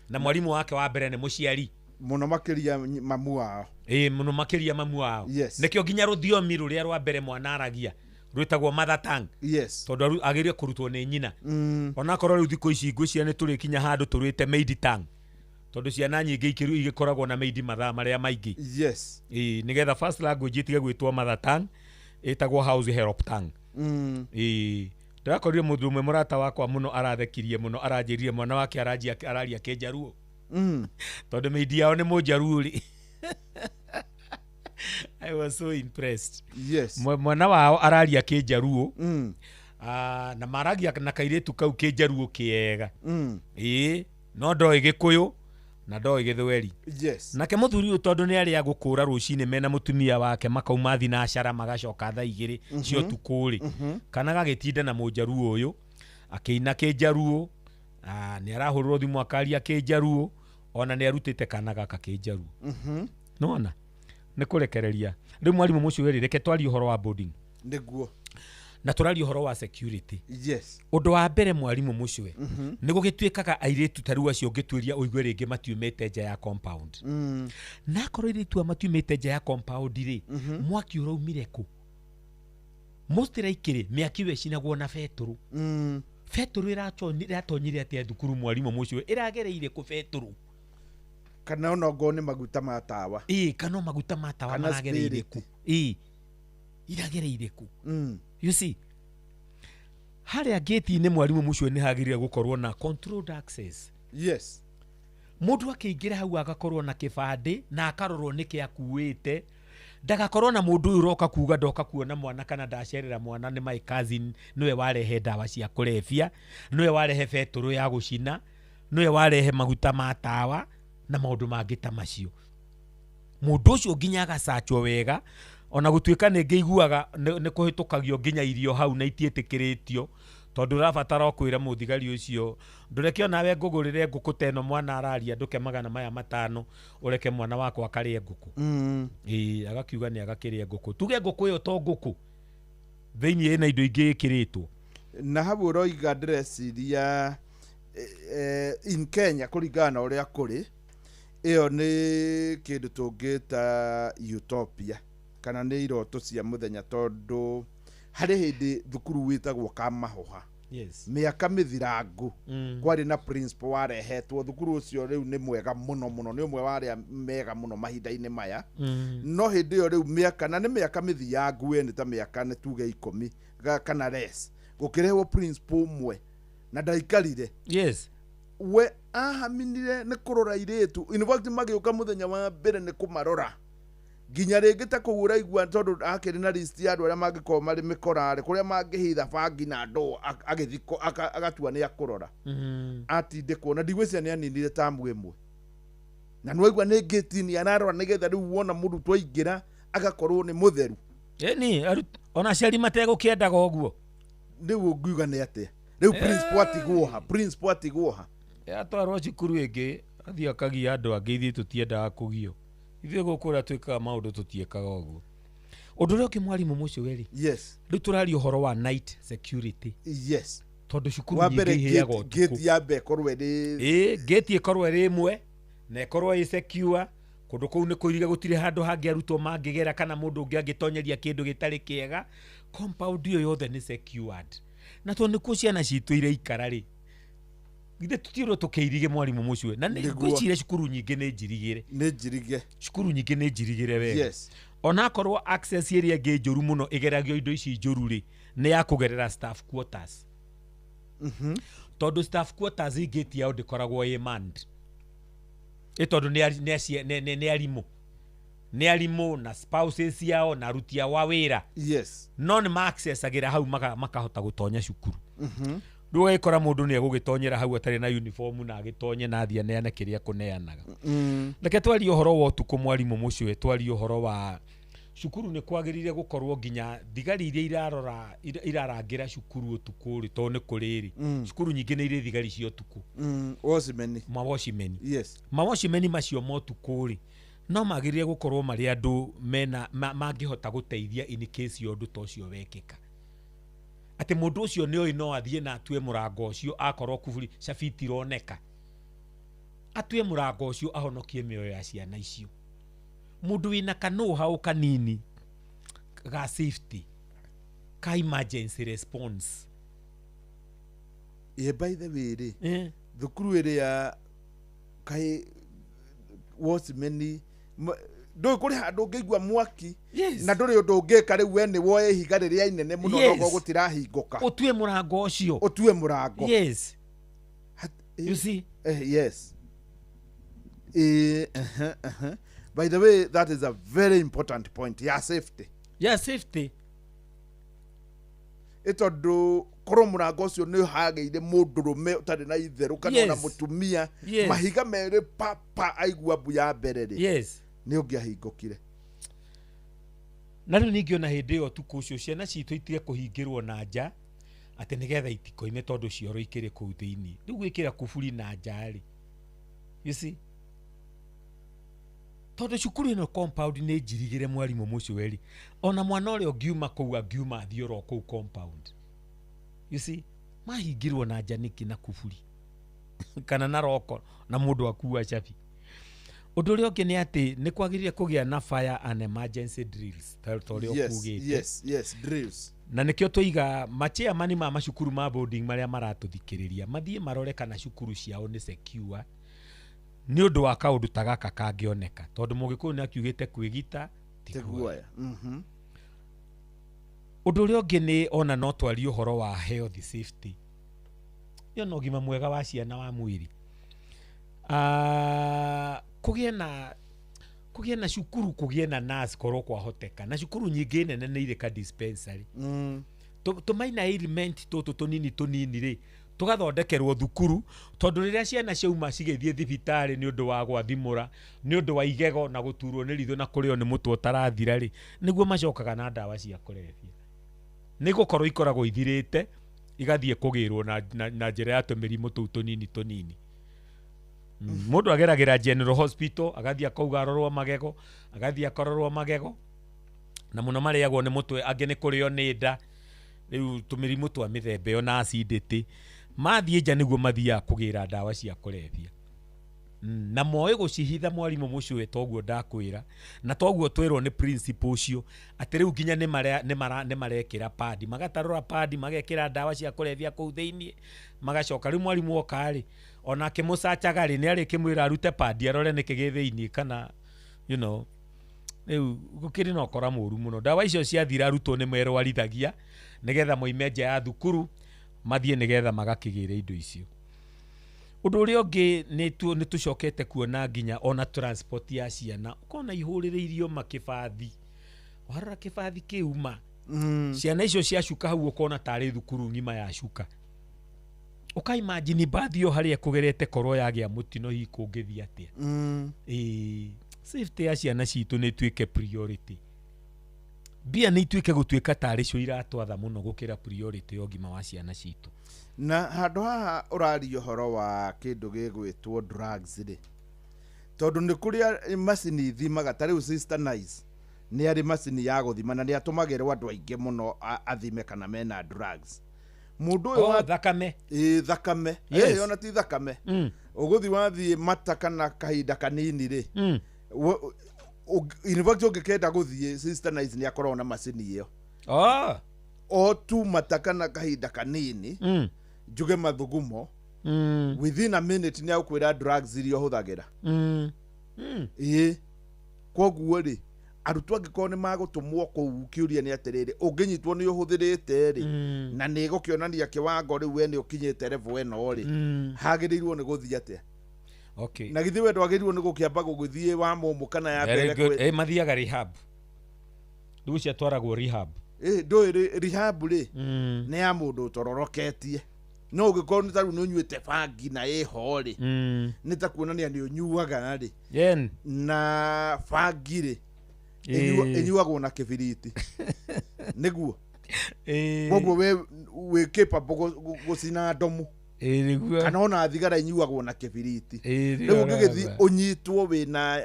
na mwarimũ wake wa mbere nĩ mũciari. Mũno makĩria mamu wao. Ĩĩ, mũno makĩria mamu wao. Nĩkĩo nginya rũthiomi rũrĩa rwa mbere mwana aragia rwĩtagwo mother tongue, tondũ agĩrĩire kũrutwo nĩ nyina. Onakorwo rĩu thikũ ici ngwĩciria nĩ tũrĩkinya handũ tũrwĩte maid tongue, tondũ ciana nyingĩ igĩkoragwo na maid mathaa marĩa maingĩ. Ĩĩ, nĩgetha first language ĩtige gwĩtwo mother tongue, ĩtagwo house help tongue. Ĩĩ, ndĩrakorire mũndũ ũmwe mũrata wakwa mũno arathekirie mũno, aranjĩrire mwana wake aranjia araria kĩnjaruo, tondũ maid yao nĩ mũnjaruo rĩ. I was so impressed. Mwana wao araria kĩnjaruo. Ah, na maragia na kairĩtu kau kĩnjaruo kĩega. Ĩĩ, no ndoĩ gĩkũyũ, Na ndoĩ Gĩthweri. Nake mũthuri ũyũ, tondũ nĩ arĩa gũkũra rũcinĩ mena mũtumia wake, makauma thinacara, magacoka thaa 2 cia ũtukũ rĩ, kana gagĩtinda na mũnjaruo ũyũ akĩina kĩnjaruo. Ah, nĩ arahũrĩrwo thimũ akaria kĩnjaruo, ona nĩ arutĩte kana gaka kĩnjaruo. Nona nĩ kũrekereria. Rĩu mwarimũ mũcio rĩ, reke twarie ũhoro wa boarding. Na tũraria ũhoro wa security. Ũndũ wa mbere, mwarimũ mũcwe, nĩ gũgĩtuĩkaga airĩtu ta rĩu acio ũngĩtuĩria ũigue rĩngĩ matiumĩte nja ya compound. Na akorwo airĩtu aya matiumĩte nja ya compound rĩ, mwaki ũraumire kũ? Most likely mĩaki ĩyo ĩcinagwo na betũrũ. Betũrũ ĩratonyire atĩa thukuru, mwarimũ mũcwe? Ĩragereire kũ betũrũ? Kana ona ongorwo nĩ maguta ma tawa. Ĩĩ, kana o maguta ma tawa. Kana Maragereire spirit. kũ? Ĩĩ, iragereire kũ? You see, harĩa ngĩti-inĩ, mwarimũ mũcio, nĩ hagĩrĩire gũkorwo na controlled access. Mũndũ akĩingĩra hau agakorwo na kĩbandĩ na akarorwo nĩkĩ akuĩte, ndagakorwo na mũndũ ũyũ ũroka kuga ndoka kuona mwana kana ndacerera mwana nĩ my cousin, nĩwe warehe ndawa cia kũrebia, nĩwe warehe betũrũ ya gũcina, nĩwe warehe maguta ma tawa na maũndũ mangĩ ta macio. Mũndũ ũcio nginya agacachwo wega. Ona gũtuĩka nĩ ngĩiguaga nĩ kũhĩtũkagio nginya irio hau na itiĩtĩkĩrĩtio, tondũ ũrabatara o kwĩra mũthigari ũcio, ndũreke onawe ngũgũrĩre ngũkũ ta ĩno mwana araria, ndũke 500 ũreke mwana wakwa akarĩe ngũkũ. Ĩĩ, agakiuga nĩ agakĩrĩe ngũkũ. Tuge ngũkũ ĩyo to ngũkũ, thĩinĩ ĩna indo ingĩ ĩkĩrĩtwo. Na hau ũroiga, ndĩreciria in Kenya, kũringana na ũrĩa kũrĩ, ĩyo nĩ kĩndũ tũngĩta utopia kana nĩ iroto cia mũthenya, tondũ harĩ hĩndĩ thukuru wĩtagwo Kamahoha, mĩaka mĩthirangu, kwarĩ na principal warehetwo thukuru ũcio. Rĩu nĩ mwega mũno mũno, nĩ ũmwe wa arĩa mega mũno mahinda-inĩ maya. No hĩndĩ ĩyo rĩu mĩaka, na nĩ mĩaka mĩthiangu, we nĩ ta mĩaka nĩ tuge 10 kana less, gũkĩrehwo principal ũmwe na ndaikarire. We ahaminire nĩ kũrora irĩtu. In fact, magĩũka mũthenya wa mbere nĩ kũmarora nginya rĩngĩ ta kũu ũraigua, tondũ akĩrĩ na list ya andũ arĩa mangĩkorwo marĩ mĩkorarĩ, kũrĩa mangĩhitha bangi na ndoo, agĩthiĩ agatua nĩ akũrora. Atindĩkwo na ndigwĩciria nĩ aninire tamu ĩmwe, na nĩwaigua nĩ ngĩtini ararora nĩgetha rĩu wona mũrutwo aingĩra agakorwo nĩ mũtheru. Ĩni ona aciari mategũkĩendaga ũguo. Rĩu ũngiuga nĩ atĩa rĩu? Principal atigwo ha? Principal atigwo ha? Atwarwo cukuru ĩngĩ, athiĩ akagia andũ angĩ. Ithuĩ tũtiendaga kũgio. Ithuĩ gũkũ ũrĩa twĩkaga maũndũ, tũtiĩkaga ũguo. Ũndũ ũrĩa ũngĩ, mwarimũ mũcio werĩ, rĩu tũraria ũhoro wa night security, tondũ cukuru Wa mbere, nyingĩ ihĩaga ũtukũ. Gate ya mbere ĩkorwo ĩrĩ Ĩĩ, ngĩti ĩkorwo ĩrĩ ĩmwe na ĩkorwo ĩ secure. Kũndũ kũu nĩ kũirige, gũtirĩ handũ hangĩ arutwo mangĩgera kana mũndũ ũngĩ angĩtonyeria kĩndũ gĩtarĩ kĩega. Compound ĩyo yothe nĩ secured, na tondũ nĩkuo ciana citũ iraikara rĩ, githĩ tũtiĩrwo tũkĩirige, mwarimũ mũcio? Na nĩ Nĩguo. ngwĩciria cukuru nyingĩ nĩ njirigĩre. Nĩ njirige. Cukuru nyingĩ nĩ njirigĩre wega. Onakorwo access ĩrĩa ĩngĩ njũru mũno ĩgeragio indo ici njũru rĩ, nĩ ya kũgerera staff quarters, tondũ staff quarters gate yao ndĩkoragwo ĩ manned, ĩ tondũ nĩ ari- nĩ acia- nĩ- nĩ- nĩ arimũ, nĩ arimũ na spouses ciao na aruti ao a wĩra. No nĩ ma-accessagĩra hau makahota gũtonya cukuru. Rĩu ũgagĩkora mũndũ nĩ egũgĩtonyera hau atarĩ na uniform na agĩtonye na athiĩ aneane kĩrĩa ekũneanaga. Reke twarie ũhoro wa ũtukũ, mwarimũ mũcio, twarie ũhoro wa cukuru. Nĩ kwagĩrĩire gũkorwo nginya thigari iria irarora irarangĩra cukuru ũtukũ rĩ, tondũ nĩ kũrĩ rĩ, cukuru nyingĩ nĩ irĩ thigari cia ũtukũ. Watchman. Mawatchmen. Mawatchmen macio ma ũtukũ rĩ, no magĩrĩire gũkorwo marĩ andũ mena mangĩhota gũteithia in case ya ũndũ ta ũcio wekĩka, atĩ mũndũ ũcio nĩ oĩ no athiĩ na atue mũrango ũcio, akorwo kuburi cabi itironeka, atue mũrango ũcio ahonokie mĩoyo ya ciana icio. Mũndũ wĩna ka know-how kanini ga safety, ka emergency response. Ĩ, by the way rĩ, thukuru ĩrĩa kaĩ watchman ndũĩ kũrĩ handũ ũngĩigua mwaki na ndũrĩ ũndũ ũngĩka rĩu, we nĩ woe ihiga rĩrĩa inene mũno, noguo gũtirahingũka. Ũtue mũrango ũcio. Ũtue mũrango. You see? Yes. By the way, that is a very important point ya safety. Ya safety. Ĩ tondũ korwo mũrango ũcio nĩ hagĩire mũndũrũme ũtarĩ na itherũ kana ona mũtumia, mahiga merĩ papa aigua mbu ya mbere rĩ, nĩ ũngĩahingũkire. Na rĩu ningĩ ona hĩndĩ ĩyo ũtukũ ũcio ciana citũ itige kũhingĩrwo na nja atĩ nĩgetha itikoime tondũ cioro ikĩrĩ kũu thĩinĩ. Rĩu gwĩkĩra kuburi na nja rĩ, you see, tondũ cukuru ĩno compound nĩ njirigĩre mwarimũ mũcweri, ona mwana ũrĩa ũngiuma kũu angiuma athiĩ oro kũu compound, you see, mahingĩrwo na nja nĩkĩ na kuburi kana na roko na mũndũ akua cabi. Ũndũ ũrĩa ũngĩ nĩ atĩ nĩ kwagĩrĩire kũgĩa na fire and emergency drills ta ũrĩa ũkugĩte. Yes, drills. Na nĩkĩo tũiga machairman ma macukuru ma boarding marĩa maratũthikĩrĩria mathiĩ marore kana cukuru ciao nĩ secure nĩ ũndũ wa kaũndũ ta gaka kangĩoneka, tondũ mũgĩkũyũ nĩ akiugĩte kwĩgita ti guoya. Ũndũ ũrĩa ũngĩ nĩ ona no twarie ũhoro wa health safety, ĩyo na ũgima mwega wa ciana wa mwĩrĩ. Kũgĩe na cukuru, kũgĩe na nurse korwo kwahoteka, na cukuru nyingĩ nene nĩ irĩ ka dispensary. Tũmaina ailment tũtũ tũnini tũnini rĩ tũgathondekerwo thukuru, tondũ rĩrĩa ciana ciauma cigĩthiĩ thibitarĩ nĩ ũndũ wa gwathimũra, nĩ ũndũ wa igego na gũturwo nĩ ritho na kũrĩo nĩ mũtwe ũtarathira rĩ, nĩguo macokaga na ndawa cia kũrebia, nĩ gũkorwo ikoragwo ithirĩte igathiĩ kũgĩrwo na njĩra ya tũmĩrimũ tũu tũnini tũnini. Mũndũ ageragĩra General Hospital agathiĩ akauga arorwo magego, agathiĩ akarorwo magego, na mũno marĩagwo nĩ mũtwe, angĩ nĩ kũrĩo nĩ nda, rĩu tũmĩrimũ twa mĩthemba ĩyo na acidity, mathiĩ nja nĩguo mathiaga kũgĩra ndawa cia kũrebia. Na moĩ gũcihitha mwarimũ mũcũe, toguo ndakwĩra, na toguo twĩrwo nĩ principal ũcio atĩ rĩu nginya nĩ marekĩra padi, magatarũra padi, magekĩra ndawa cia kũrebia kũu thĩinĩ, magacoka rĩu mwarimũ oka rĩ, onake mũcacaga rĩ, nĩ arĩkĩmwĩra arute padi arore nĩkĩ gĩ thĩinĩ kana you know, rĩu gũkĩrĩ na ũkora mũru mũno. Ndawa icio ciathira arutwo nĩ merwarithagia nĩgetha moime nja ya thukuru mathiĩ nĩgetha magakĩgĩre indo icio. Ũndũ ũrĩa ũngĩ nĩ tũcokete kuona nginya ona transport ya ciana, ũkona ihũrĩrĩirio makĩbathi, warora kĩbathi kĩu ma ciana icio ciacuka hau ũkona tarĩ thukuru ng'ima yacuka. Ũkaimagine bathi ĩyo harĩa ĩkũgerete korwo yagĩa mũtino hihi kũngĩthiĩ atĩa. Safety ya ciana citũ nĩ ĩtuĩke priority. Mbia nĩ ituĩke gũtuĩka tarĩ cio iratwatha mũno gũkĩra priority ya ũgima wa ciana citũ. Na handũ haha ũraria ũhoro wa kĩndũ gĩgwĩtwo drugs rĩ, tondũ nĩ kũrĩ macini ithimaga, ta rĩu Sister Nice nĩ arĩ macini ya gũthima na nĩ atũmagĩrwo andũ aingĩ mũno athime kana mena drugs. Mũndũ ũyũ wa thakame, thakame, ona ti thakame, ũgũthiĩ wathiĩ mata kana kahinda kanini rĩ, in fact ũngĩkenda gũthiĩ Sister Nice nĩ akoragwo na macini ĩyo o tu mata kana kahinda kanini, njuge mathugumo, within a minute nĩ agũkwĩra drugs iria ũhũthagĩra. Ĩĩ, koguo rĩ, arutwo angĩkorwo nĩ magũtũmwo kũu, kĩũria nĩ atĩrĩrĩ, ũngĩnyitwo nĩ ũhũthĩrĩte rĩ, na nĩ ĩgũkĩonania kĩwango rĩu we nĩ ũkinyĩte level ĩno rĩ, hagĩrĩirwo nĩ gũthiĩ atĩa? Okay. Na githĩ we ndwagĩrĩirwo nĩ gũkĩamba gũgĩthiĩ wa mũmũ kana ya mbere? Mathiaga rehab, rĩu ciatwaragwo rehab. Ndũĩ rehab rĩ, nĩ ya mũndũ ũtororoketie. No ũngĩkorwo nĩ ta rĩu nĩ ũnyuĩte bangi na ĩho rĩ, nĩ ta kuonania nĩ ũnyuaga rĩ, na bangi rĩ ĩnyuagwo na kĩbiriti nĩguo, koguo we wĩ capable gũcina ndomu, kana ona thigara inyuagwo na kĩbiriti. Rĩu ũngĩgĩthiĩ ũnyitwo wĩna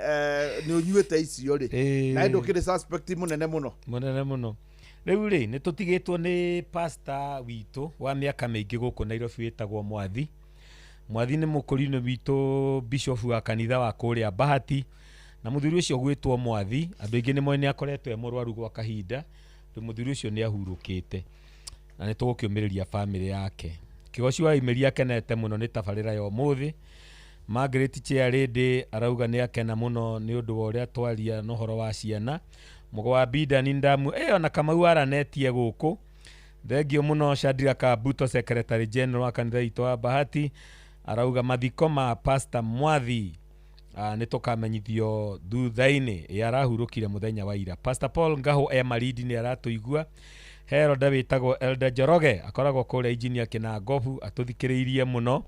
nĩ ũnyuĩte icio rĩ, na ndũkĩrĩ suspect mũnene mũno, mũnene mũno. Rĩu rĩ, nĩ tũtigĩtwo nĩ pastor witũ wa mĩaka mĩingĩ gũkũ Nairobi wĩtagwo Mwathi. Mwathi nĩ mũkũrinũ witũ, bishop wa kanitha wa kũrĩa Bahati, na mũthuri ũcio gwĩtwo Mwathi, andũ aingĩ nĩ moĩ nĩ akoretwo e mũrwaru gwa kahinda, rĩu mũthuri ũcio nĩ ahurũkĩte na nĩ tũgũkĩũmĩrĩria bamĩrĩ yake. Kĩgoci wa Imeri akenete mũno nĩ tabarĩra ya ũmũthĩ. Margaret Chairlady arauga nĩ akena mũno nĩ ũndũ wa ũrĩa twaria na ũhoro wa ciana. Mũgo wa Bidani Ndamu ona Kamau aranetie gũkũ. Thengio mũno Shadira Kabuto, Secretary General wa kanitha itũ wa Bahati, arauga mathiko ma Pastor Mwathi nĩ tũkamenyithio thutha-inĩ. Arahurũkire mũthenya wa ira. Pastor Paul Ngaho e Malindi nĩ aratũigua. Herode wĩtagwo Elder Njoroge akoragwo kũrĩa Engineer Kĩnangobu atũthikĩrĩirie mũno.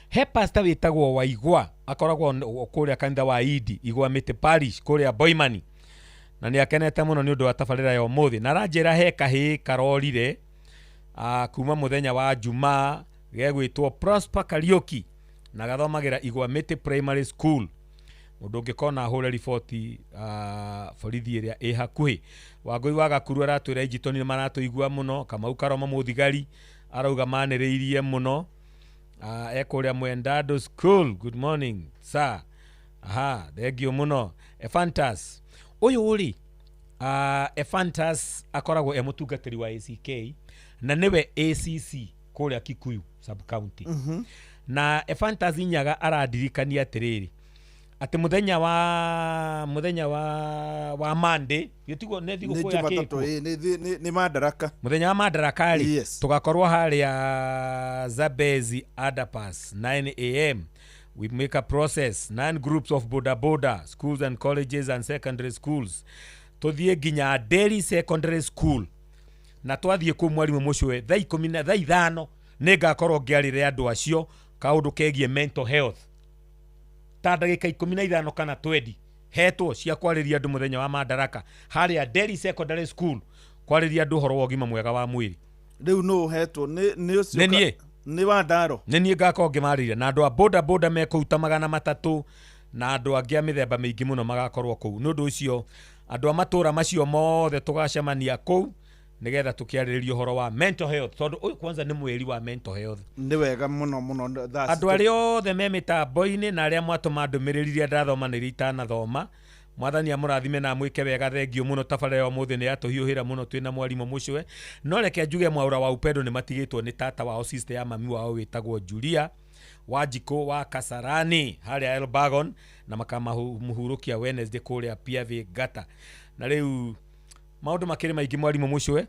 He pastor wĩtagwo Waigwa akoragwo kũrĩa kanitha wa Idi Igwa Mĩtĩ Parish kũrĩa Boimani, na nĩ akenete mũno nĩ ũndũ wa tabarĩra ya ũmũthĩ, na aranjĩra he kahĩĩ karorire kuma mũthenya wa Jumaa gegwĩtwo Prosper Kariuki na gathomagĩra Igwa Mĩtĩ Primary School. Mũndũ ũngĩkona ahũre riboti borithi ĩrĩa ĩ hakuhĩ. Wangũi wa Gakuru aratwĩra Ijitoni nĩ maratũigua mũno. Kamau Karoma mũthigari arauga manĩrĩirie mũno. Ekũrĩa Mwendando School, good morning sir. Aha, thengio mũno. Efantas ũyũ rĩ, Efantas akoragwo e mũtungatĩri wa ACK na nĩwe ACC kũrĩa Kikuyu sub county. Na Efantas Nyaga arandirikania atĩrĩrĩ atĩ mũthenya wa Monday gĩtiguo nĩ thigũkũ ya kĩkũ nĩ Madaraka, mũthenya wa Madaraka rĩ, yes. Tũgakorwo harĩa Zabezi Underpass 9 am. We make a process 9 groups of boda boda schools and colleges and secondary schools tuthiĩ nginya Delhi Secondary School, na twathiĩ kũu mwarimũ mũcũe thaa ikũmi na thaa ithano nĩ ngakorwo ngĩarĩria andũ acio kaũndũ kegiĩ mental health ta ndagĩka 15 kana 20 hetwo cia kwarĩria andũ mũthenya wa Madaraka harĩa Delhi Secondary School kwarĩria andũ ũhoro wa ũgima mwega wa mwĩrĩ. Rĩu nũ hetwo nĩ ũcio nĩ nĩ wa Ndaro nĩ niĩ ngakorwo ngĩmarĩria na andũ a boda boda mekũu ta 300 na andũ angĩ a mĩthemba mĩingĩ mũno magakorwo kũu. Nĩ ũndũ ũcio andũ a matũra macio mothe tũgacemania kũu nĩgetha tũkĩarĩrĩria ũhoro wa mental health, tondũ ũyũ kwanza nĩ mweri wa mental health. Nĩ wega mũno mũno. Andũ arĩa othe me mĩtambo-inĩ na arĩa mwatũma ndũmĩrĩri iria ndathoma na iria itanathoma, mwathani amũrathime na amwĩke wega. Thengio mũno, tabarĩra ya ũmũthĩ nĩ yatũhiũhĩra mũno twĩna mwarimũ mũcũe. No reke njuge Mwaũra wa Upendo nĩ matigĩtwo nĩ tata wao, sister ya mami wao wĩtagwo Julia Wanjikũ wa Kasarani harĩa Elbagon, na makamũhurũkia Wednesday kũrĩa Piave Gata. Na rĩu maũndũ makĩrĩ maingĩ mwarimũ mũcũe.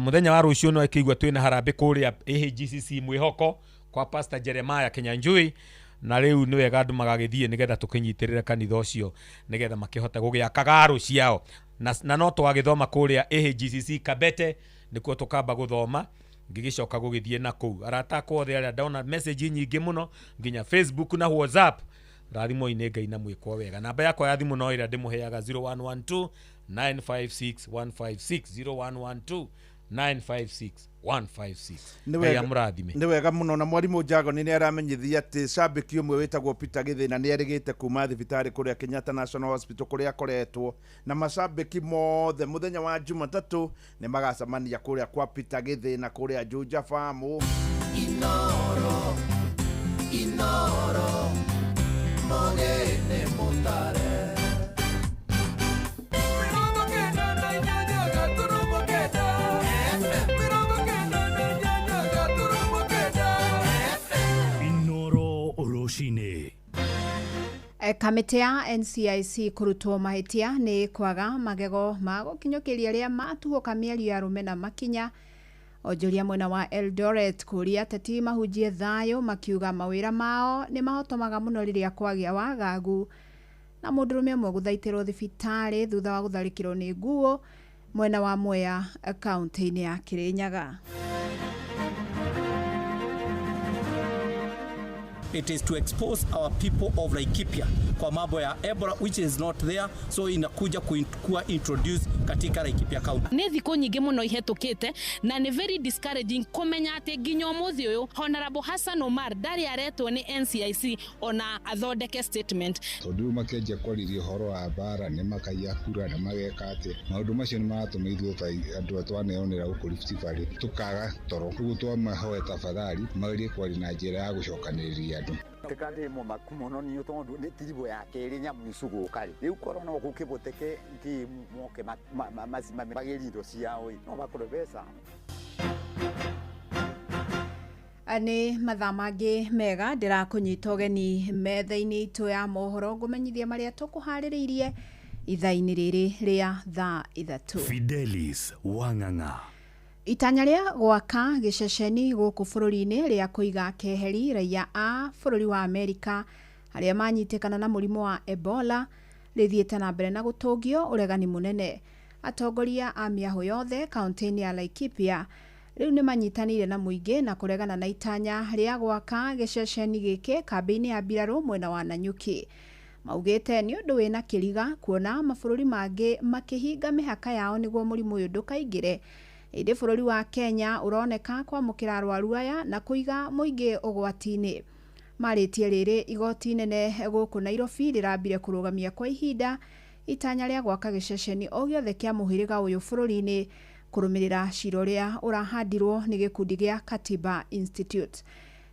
Mũthenya wa rũciũ no ĩkĩigua twĩna harambĩ kũrĩa AHGCC Mwĩhoko kwa Pastor Jeremiah Kinyanjui, na rĩu nĩ wega andũ magagĩthiĩ nĩgetha tũkĩnyitĩrĩre kanitha ũcio nĩgetha makĩhote gũgĩaka garũ ciao, na no tũgagĩthoma kũrĩa AHGCC Kabete nĩkuo tũkamba gũthoma ngĩgĩcoka gũgĩthiĩ na kũu. Arata akwa othe arĩa ndona message nyingĩ mũno nginya Facebook na WhatsApp, rathimwo-inĩ Ngai na mwĩkwo wega. Namba yakwa ya thimũ no ĩrĩa ndĩmũheaga 0112 956 156 0112 956 156. Ngai amũrathime. Nĩ wega mũno. Na mwarimũ Njagoni nĩ aramenyithia atĩ cambĩki ũmwe wĩtagwo Peter Gĩthĩna nĩ erĩgĩte kuma thibitarĩ kũrĩa Kenyatta National Hospital kũrĩa akoretwo, na macambĩki mothe mũthenya wa Jumatatũ nĩ magacemania kũrĩa kwa Peter Gĩthĩna kũrĩa Juja Farm. Inoro, Inoro, mogene mutare. Kamĩtĩ ya NCIC kũrutwo mahĩtia nĩ kwaga magego ma gũkinyũkĩria arĩa matuhũka mĩario ya arũme na makinya. Onjoria mwena wa Eldoret kũria ateti mahunjie thayũ makiuga mawĩra mao nĩ mahotomaga mũno rĩrĩa kwagĩa wagagu. Na mũndũrũme ũmwe gũthaitĩrwo thibitarĩ thutha wa gũtharĩkĩrwo nĩ nguo mwena wa Mwea kaunti-inĩ ya Kirinyaga. It is to expose our people of Laikipia kwa mambo ya Ebola which is not there, so inakuja kuwa introduced katika Laikipia County. Nĩ thikũ nyingĩ mũno ihetũkĩte na nĩ very discouraging kũmenya atĩ nginya ũmũthĩ ũyũ Honorable Hassan Omar ndarĩ aretwo nĩ NCIC ona athondeke statement. Tondũ rĩu makĩanjia kwarĩria ũhoro wa mbara nĩ makaiya kura na mageka atĩ maũndũ macio nĩ maratũma ithuĩ ta andũ a twaneyonera gũkũ Rift Valley tũkaga toro. Ũguo twamahoe tafadhali magerie kwaria na njĩra ya gũcokanĩrĩria andũ. Tekandi mo makumono ni tondu ni tiribo ya keri nyamu isuguka riu korwo no gukibuteke ngi moke magirindo ciao no bakore mbeca. Nĩ mathaa mangĩ mega ndĩrakũnyita ũgeni metha-inĩ itũ ya mohoro ngũmenyithia marĩa tũkũharĩrĩirie ithaa-inĩ rĩrĩ rĩa thaa 3. Fidelis Wang'ang'a. Itanya rĩa gwaka gĩceceni gũkũ bũrũri-inĩ rĩa kũiga keheri raiya a bũrũri wa Amerika arĩa manyitĩkana na mũrimũ wa Ebola rĩthiĩte na mbere na gũtũngio ũregani mũnene. Atongoria a mĩahũ yothe kaunti-inĩ ya Laikipia rĩu nĩ manyitanĩire na mũingĩ na kũregana na itanya rĩa gwaka gĩceceni gĩkĩ kambĩ-inĩ ya mbirarũ mwena wa Nanyuki. Maugĩte nĩ ũndũ wĩna kĩriga kuona mabũrũri mangĩ makĩhinga mĩhaka yao nĩguo mũrimũ ũyũ ndũkaingĩre. Ĩndĩ bũrũri wa Kenya ũroneka kwamũkĩra arwaru aya na kũiga mũingĩ ũgwati-inĩ. Marĩtie rĩrĩ igoti inene gũkũ Nairobi rĩrambire kũrũgamia kwa ihinda itanya rĩa gwaka gĩceceni o gĩothe kĩa mũhĩrĩga ũyũ bũrũri-inĩ kũrũmĩrĩra cira ũrĩa ũrahandirwo nĩ gĩkundi gĩa Katiba Institute.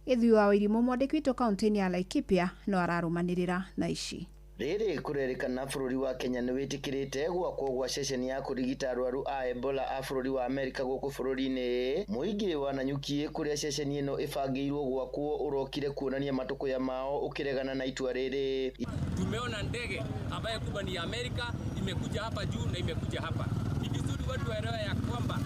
Gĩthui wa Wairimu mwandĩki witũ kaunti-inĩ ya Laikipia no ararũmanĩrĩra na ici. Rĩrĩ kũrerĩkana bũrũri wa Kenya nĩ wĩtĩkĩrĩte gwakwo gwa ceceni ya kũrigita arwaru a Ebola a bũrũri wa Amerika gũkũ bũrũri-inĩ. Mũingĩ wa Nanyuki kũrĩa ceceni ĩno ĩbangĩirwo gwakwo ũrokire kuonania matũkũya mao ũkĩregana na itua rĩrĩ. Tumeona ndege ambayo kubwa ni ya Amerika imekuja hapa juu na imekuja hapa. Ni vizuri watu waelewe ya kwamba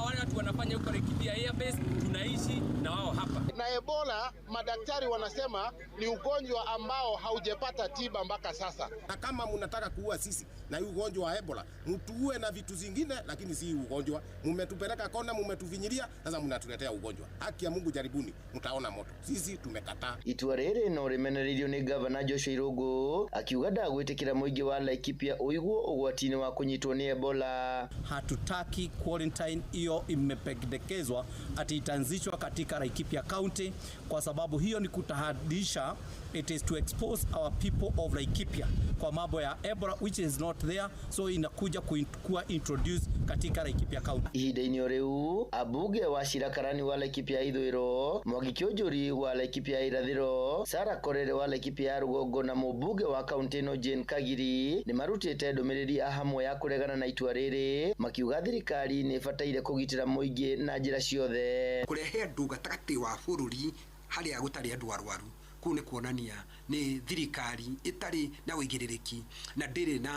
wale watu wanafanya huko Laikipia Airbase tunaishi na wao hapa. Na Ebola madaktari wanasema ni ugonjwa ambao haujapata tiba mpaka sasa. Na kama mnataka kuua sisi na hii ugonjwa wa Ebola, mtuue na vitu zingine, lakini si ugonjwa. Mmetupeleka kona, mmetuvinyilia, sasa mnatuletea ugonjwa. Haki ya Mungu, jaribuni, mtaona moto. Sisi tumekataa. Itua rĩrĩ no rĩmenereirio nĩ Gavana Joshua Irũngũ akiuga ndagwĩtĩkĩra mũingĩ wa Laikipia ũigwo ũgwati-inĩ wa kũnyitwo nĩ Ebola. Hatutaki quarantine hiyo imependekezwa ati itaanzishwa katika Laikipia County kwa sababu hiyo ni kutahadisha, it is to expose our people of Laikipia kwa mambo ya Ebola which is not there, so inakuja kuwa introduced katika Laikipia County. Ihinda-inĩ o rĩu ambunge wa Shira Karani wa Laikipia ithũĩro, Mwangi Kĩũnjũri wa Laikipia irathĩro, Sarah Korere wa Laikipia ya rũgongo na mũmbunge wa kaunti ĩno Jane Kagiri nĩ marutĩte ndũmĩrĩri ya hamwe ya kũregana na itua rĩrĩ, makiuga thirikari nĩ ĩbataire kũgitĩra mũingĩ na njĩra ciothe. Kũrehe andũ gatagatĩ wa bũrũri harĩa gũtarĩ andũ arwaru kũu nĩ kuonania nĩ thirikari ĩtarĩ na ũigĩrĩrĩki na ndĩrĩ na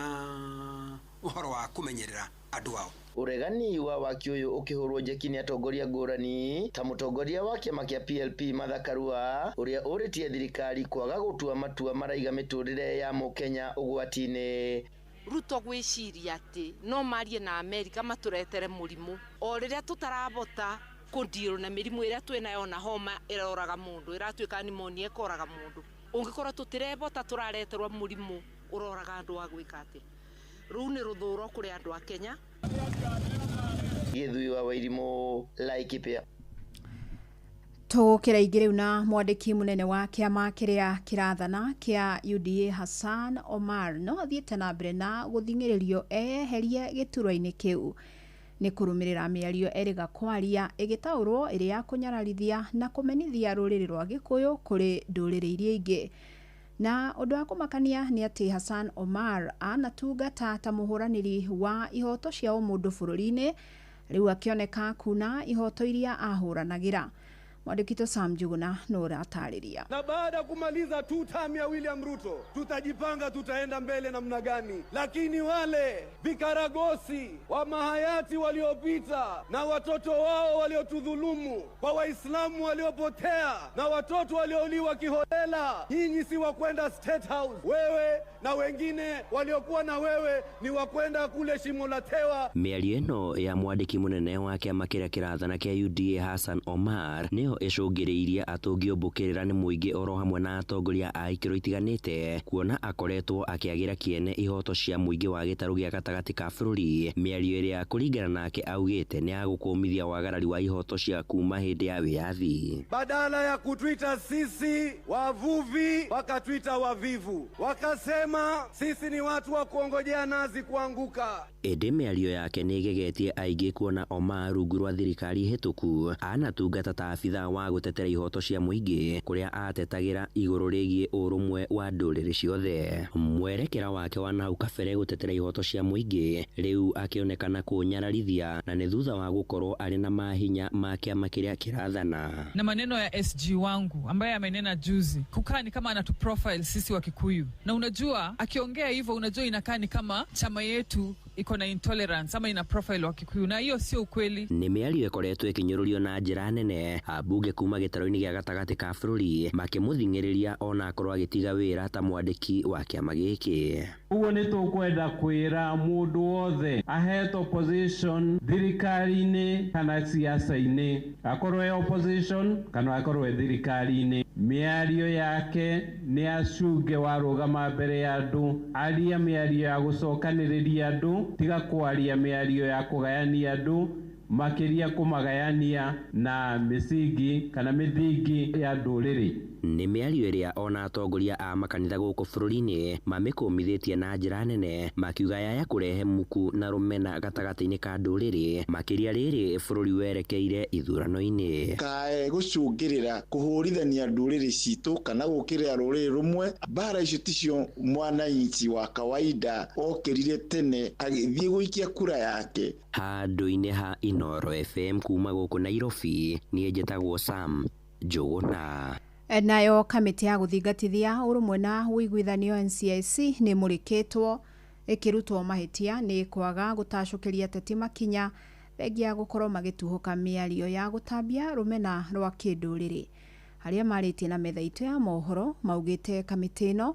ũhoro wa kũmenyerera andũ ao. Ũregani wa waki ũyũ ũkĩhũrwo njeki nĩ atongoria ngũrani ta mũtongoria wa kĩama kĩa PLP Martha Karua ũrĩa ũrĩtie thirikari kwaga gũtua matua maraiga mĩtũrĩre ya mũkenya ũgwati-inĩ. Ruto gwĩciria atĩ no marie na Amerika matũretere mũrimũ o rĩrĩa tũtarabota kũndirwo na mĩrimũ ĩrĩa twĩnayo na homa ĩroraga mũndũ ĩratuĩka pneumonia ĩkoraga mũndũ ũngĩkorwo tũtirebota tũrareterwo mũrimũ ũroraga andũ a gwĩka atĩ rũu nĩ rũthũro kũrĩ andũ a Kenya. Gĩthui wa Wairimu, Laikipia. Tũgũkĩra ingĩ rĩu na mwandĩki mũnene wa kĩama kĩrĩa kĩrathana kĩa UDA Hassan Omar no athiĩte na mbere na gũthing'ĩrĩrio eyeherie gĩturwa-inĩ kĩu nĩ kũrũmĩrĩra mĩario erĩga kwaria ĩgĩtaũrwo ĩrĩ ya kũnyararithia na kũmenithia rũrĩrĩ rwa Gĩkũyũ kũrĩ ndũrĩrĩ iria ingĩ. Na ũndũ wa kũmakania nĩ atĩ Hassan Omar anatungata ta mũhũranĩri wa ihoto cia ũmũndũ bũrũri-inĩ rĩu akĩoneka kuna ihoto iria ahũranagĩra. Mwandĩki Sam Njuguna no ũratarĩria. Na baada ya kumaliza tu term ya William Ruto, tutajipanga tutaenda mbele namna gani, lakini wale vikaragosi wa mahayati waliopita na watoto wao waliotudhulumu, kwa Waislamu waliopotea na watoto waliouliwa kiholela, nyinyi si wa kwenda State House. Wewe na wengine waliokuwa na wewe ni wa kwenda kule shimo la tewa. Mĩario ĩno ya mwandĩki mũnene wa kĩama kĩrĩa kĩrathana kĩa UDA Hassan Omar nĩyo ĩcũngĩrĩirie atũngio mbũkĩrĩra nĩ mũingĩ oro hamwe na atongoria a ikĩro itiganĩte kuona akoretwo akĩagĩra kĩene ihoto cia mũingĩ wa gĩtarũ gĩa gatagatĩ ka bũrũri. Mĩario ĩrĩa kũringana nake augĩte nĩ ya gũkũmithia wagarari wa ihoto cia kuma hĩndĩ ya wĩyathi. Badala ya kutwita sisi wavuvi, wakatwita wavivu, wakasema sisi ni watu wa kuongojea nazi kuanguka. Ĩndĩ mĩario yake nĩ ĩgegetie aingĩ kuona Omar rungu rwa thirikari hĩtũku anatungata ta abithaa wa gũtetera ihoto cia mũingĩ kũrĩa atetagĩra igũrũ rĩgiĩ ũrũmwe wa ndũrĩrĩ ciothe. Mwerekera wake wa nahau kabere gũtetera ihoto cia mũingĩ rĩu akĩonekana kũnyararithia na nĩ thutha wa gũkorwo arĩ na mahinya ma kĩama kĩrĩa kĩrathana. Na maneno ya SG wangu ambaye amenena juzi kukaa ni kama anatu profile sisi wa Kikuyu, na unajua akiongea hivyo, unajua inakaa ni kama chama yetu iko na intolerance ama ina profile wa Kikuyu, na hiyo sio ukweli. Nĩ mĩario ĩkoretwo ĩkĩnyũrũrio na njĩra nene, ambunge kuma gĩtarũ-inĩ gĩa gatagatĩ ka bũrũri makĩmũthing'ĩrĩria ona akorwo agĩtiga wĩra ta mwandĩki wa kĩama gĩkĩ. Ũguo nĩ tũkwenda kwĩra mũndũ wothe ahetwo position thirikari-inĩ kana siasa-inĩ, akorwo e opposition kana akorwo e thirikari-inĩ, mĩario yake nĩ acunge warũgama mbere ya andũ, aria mĩario ya gũcokanĩrĩria andũ, tiga kwaria mĩario ya kũgayania andũ, makĩria kũmagayania na mĩsingi kana mĩthingi ya ndũrĩrĩ. Nĩ mĩario ĩrĩa ona atongoria a makanitha gũkũ bũrũri-inĩ mamĩkũmithĩtie na njĩra nene, makiuga yaya kũrehe muku na rũmena gatagatĩ-inĩ ka ndũrĩrĩ, makĩria rĩrĩ bũrũri werekeire ithurano-inĩ. Kae gũcũngĩrĩra kũhũrithania ndũrĩrĩ citũ kana gũkĩrĩra rũrĩrĩ rũmwe. Mbara icio ticio mwananchi wa kawaida okĩrire tene agĩthiĩ gũikia kura yake. Handũ-inĩ ha Inooro FM kuma gũkũ Nairobi, niĩ njĩtagwo Sam Njũgũna. Nayo kamĩtĩ ya gũthingatithia ũrũmwe na ũiguithanio NCIC nĩ mũrĩkĩtwo ĩkĩrutwo mahĩtia nĩ kwaga gũtacũkĩria ateti makinya thengia gũkorwo magĩtuhũka mĩario ya gũtambia rũmena rwa kĩndũrĩrĩ. Arĩa marĩtie na metha itũ ya mohoro maugĩte kamĩtĩ ĩno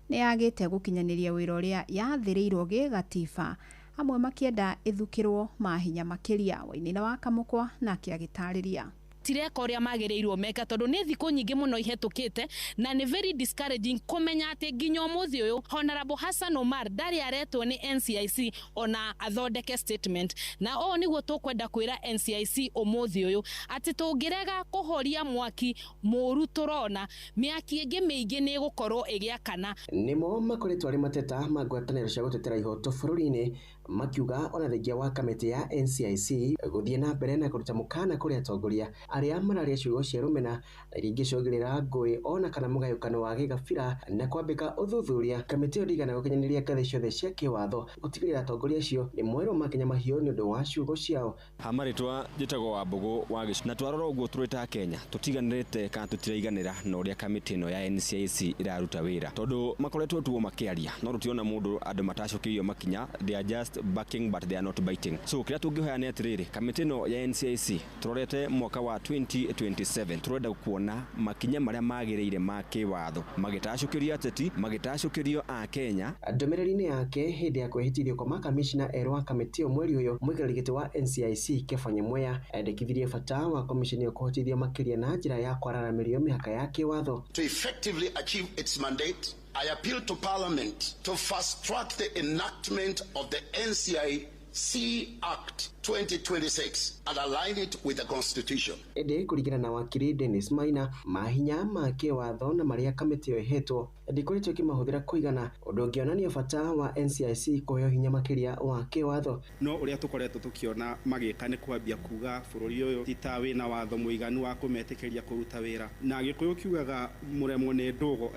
nĩ yagĩte gũkinyanĩria wĩra ũrĩa yathĩrĩirwo gĩgatiba, amwe makĩenda ĩthukĩrwo mahinya makĩria. Wainĩna wa Kamũkwa nake agĩtarĩria. Tireka ũrĩa magĩrĩirwo meka tondũ nĩ thikũ nyingĩ mũno ihetũkĩte, na nĩ very discouraging kũmenya atĩ nginya ũmũthĩ ũyũ Honorable Hassan Omar ndarĩ aretwo nĩ NCIC ona athondeke statement. Na ũũ nĩguo tũkwenda kwĩra NCIC ũmũthĩ ũyũ atĩ tũngĩrega kũhoria mwaki mũũru tũrona, mĩaki ĩngĩ mĩingĩ nĩ ĩgũkorwo ĩgĩakana. Nĩmo makoretwo arĩ mateta ma ngwatanĩro cia gũtetera ihoto bũrũri-inĩ, makiuga ona thengia wa kamĩtĩ ya NCIC gũthiĩ na mbere na kũruta mũkana kũrĩ atongoria arĩa mararia ciugo cia rũmena na iria ingĩcũngĩrĩra ngũĩ ona kana mũgayũkano wa gĩgabira na kwambĩka ũthuthuria. Kamĩtĩ ĩyo ndĩigana gũkinyanĩria ngathĩ ciothe cia kĩwatho gũtigĩrĩra atongoria acio nĩ moerwo makinya mahiũ nĩ ũndũ wa ciugo ciao. Ha marĩtwa njĩtagwo Wambũgũ wa Gĩcu, na twarora ũguo tũrĩ ta Kenya tũtiganĩrĩte kana tũtiraiganĩra na ũrĩa kamĩtĩ ĩno ya NCIC ĩraruta wĩra, tondũ makoretwo tuo makĩaria no tũtirona mũndũ andũ matacũkĩirio makinya. They are just barking but they are not biting. So kĩrĩa tũngĩhoya nĩ atĩrĩrĩ, kamĩtĩ ĩno ya NCIC tũrorete mwaka wa 2027 tũrenda kuona makinya marĩa magĩrĩire ma kĩwatho magĩtacũkĩrio ateti, magĩtacũkĩrio a Kenya. Ndũmĩrĩri-inĩ yake hĩndĩ ya kwĩhĩtithio kwa makamishna erũ a kamĩtĩ ĩyo mweri ũyũ, mũikarĩri gĩtĩ wa NCIC Kepha Nyamweya endekithirie bata wa komisheni ĩyo kũhotithio makĩria na njĩra ya kwararamĩrio mĩhaka ya kĩwatho. To effectively achieve its mandate, I appeal to Parliament to fast-track the enactment of the NCIC Act 2026 and align it with the Constitution. Ĩndĩ kũringana na wakiri Dennis Maina, mahinya ma kĩwatho na marĩa kamĩtĩ ĩyo ĩhetwo ndĩkoretwo ĩkĩmahũthĩra kũigana, ũndũ ũngĩonania bata wa NCIC kũheo hinya makĩria wa kĩwatho. No ũrĩa tũkoretwo tũkĩona magĩka nĩ kwambia kuga bũrũri ũyũ ti ta wĩna watho mũiganu wa kũmetĩkĩria kũruta wĩra, na Gĩkũyũ kiugaga mũremwo nĩ ndũgo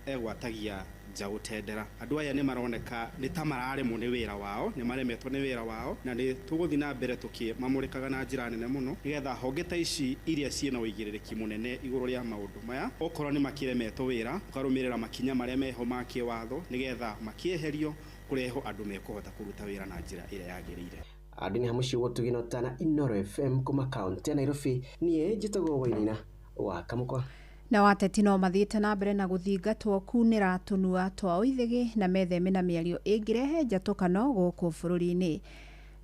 egwatagia njaũ tendera. Andũ aya nĩ maroneka nĩ ta mararemwo nĩ wĩra wao, nĩ maremetwo nĩ wĩra wao, na nĩ tũgũthiĩ na mbere tũkĩmamũrĩkaga na njĩra nene mũno nĩgetha honge ta ici iria ciĩna ũigĩrĩrĩki mũnene igũrũ rĩa maũndũ maya, okorwo nĩ makĩremetwo wĩra, ũkarũmĩrĩra makinya marĩa meho ma kĩwatho nĩgetha makĩeherio kũrehwo andũ mekũhota kũruta wĩra na njĩra ĩrĩa yagĩrĩire. Andũ nĩ hamũciĩ gũtugino tana Inooro FM kuma kaũntĩ ya Nairobi, niĩ njĩtagwo Wainaina wa Kamũkwa. Na wateti no mathiĩte na mbere na gũthingatwo kunĩra tũnua twa ũithĩgĩ na metheme na mĩario ĩngĩrehe njatũkano gũkũ bũrũri-inĩ.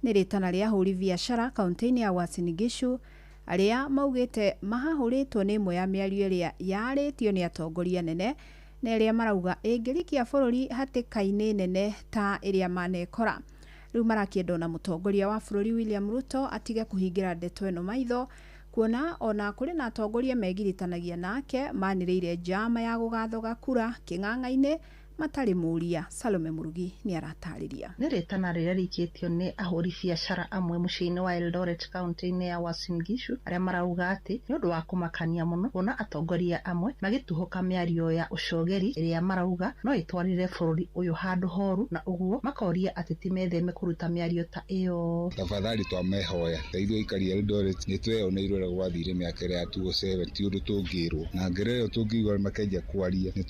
Nĩ rĩtana rĩa ahũri biacara kaũntĩ-inĩ ya Uasin Gishu arĩa maugĩte mahahũrĩtwo nĩ ĩmwe ya mĩario ĩrĩa yarĩtio nĩ atongoria nene na ĩrĩa marauga ĩngĩrikia bũrũri hatĩka-inĩ nene ta ĩrĩa manekora. Rĩu marakĩenda ona mũtongoria wa bũrũri William Ruto atige kũhingĩra ndeto ĩno maitho, kuona ona kũrĩ na atongoria megiritanagia nake manĩrĩire njama ya gũgathoga kura kĩng'ang'a-inĩ matarĩ mũria. Salome Murugi nĩ aratarĩria. Nĩ rĩtana rĩrĩa rĩikĩtio nĩ ahũri biacara amwe mũciĩ-inĩ wa Eldoret kaũntĩ-inĩ ya Uasin Gishu, arĩa marauga atĩ nĩ ũndũ wa kũmakania mũno kuona atongoria amwe magĩtuhũka mĩario ya ũcogeri ĩrĩa marauga no ĩtwarĩre bũrũri ũyũ handũ horu, na ũguo makoria atĩ ti metheme kũruta mĩario ta ĩyo. Tafadhali twamehoya ta ithuĩ aikari a Eldoret nĩ tweyoneirwo ũrĩa gwathire mĩaka ĩrĩa ya 2007, ti ũndũ tũngĩrwo na ngere ĩyo tũngĩigua makĩanjia kwaria nĩ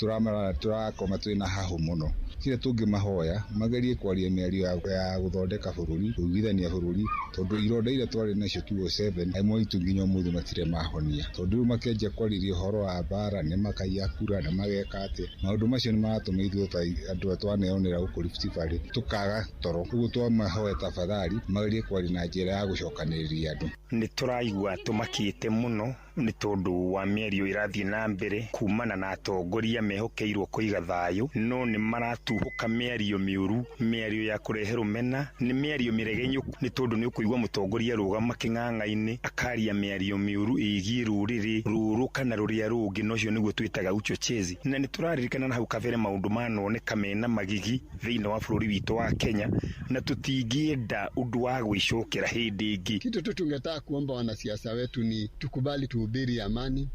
tũrakoma twĩna hahũ mũno. Kĩrĩa tũngĩmahoya magerie kwaria mĩario ya gũthondeka bũrũri, kũiguithania bũrũri, tondũ ironda iria twarĩ nacio 2007 amwe aitũ nginya ũmũthĩ matirĩ mahonia. Tondũ rĩu makĩanjia kwarĩria ũhoro wa mbara, nĩ makaiya kura, nĩ mageka atĩa, maũndũ macio nĩ maratũma ithuĩ ta andũ arĩa twaneyonera gũkũ Rift Valley tũkaga toro. Ũguo twamahoya tafadhali magerie kwaria na njĩra ya gũcokanĩrĩria andũ. Nĩ tũraigua tũmakĩte mũno nĩ tondũ wa mĩario ĩrathiĩ na mbere kumana na atongoria mehokeirwo kũiga thayũ, no nĩ maratuhũka mĩario mĩũru, mĩario ya kũrehe rũmena, nĩ mĩario mĩregenyũku, nĩ tondũ nĩ ũkũigua mũtongoria arũgama kĩng'ang'a-inĩ akaria mĩario mĩũru ĩgiĩ rũrĩrĩ rũrũ kana rũrĩa rũngĩ, na ũcio nĩguo twĩtaga uchochezi. Na nĩ tũraririkana na hau kabere maũndũ manoneka mena magigi thĩinĩ wa bũrũri witũ wa Kenya, na tũtingĩenda ũndũ wa gwĩcokera hĩndĩ ĩngĩ. Kitu tu tungetaka kuomba wanasiasa wetu ni tukubali tuhubiri amani,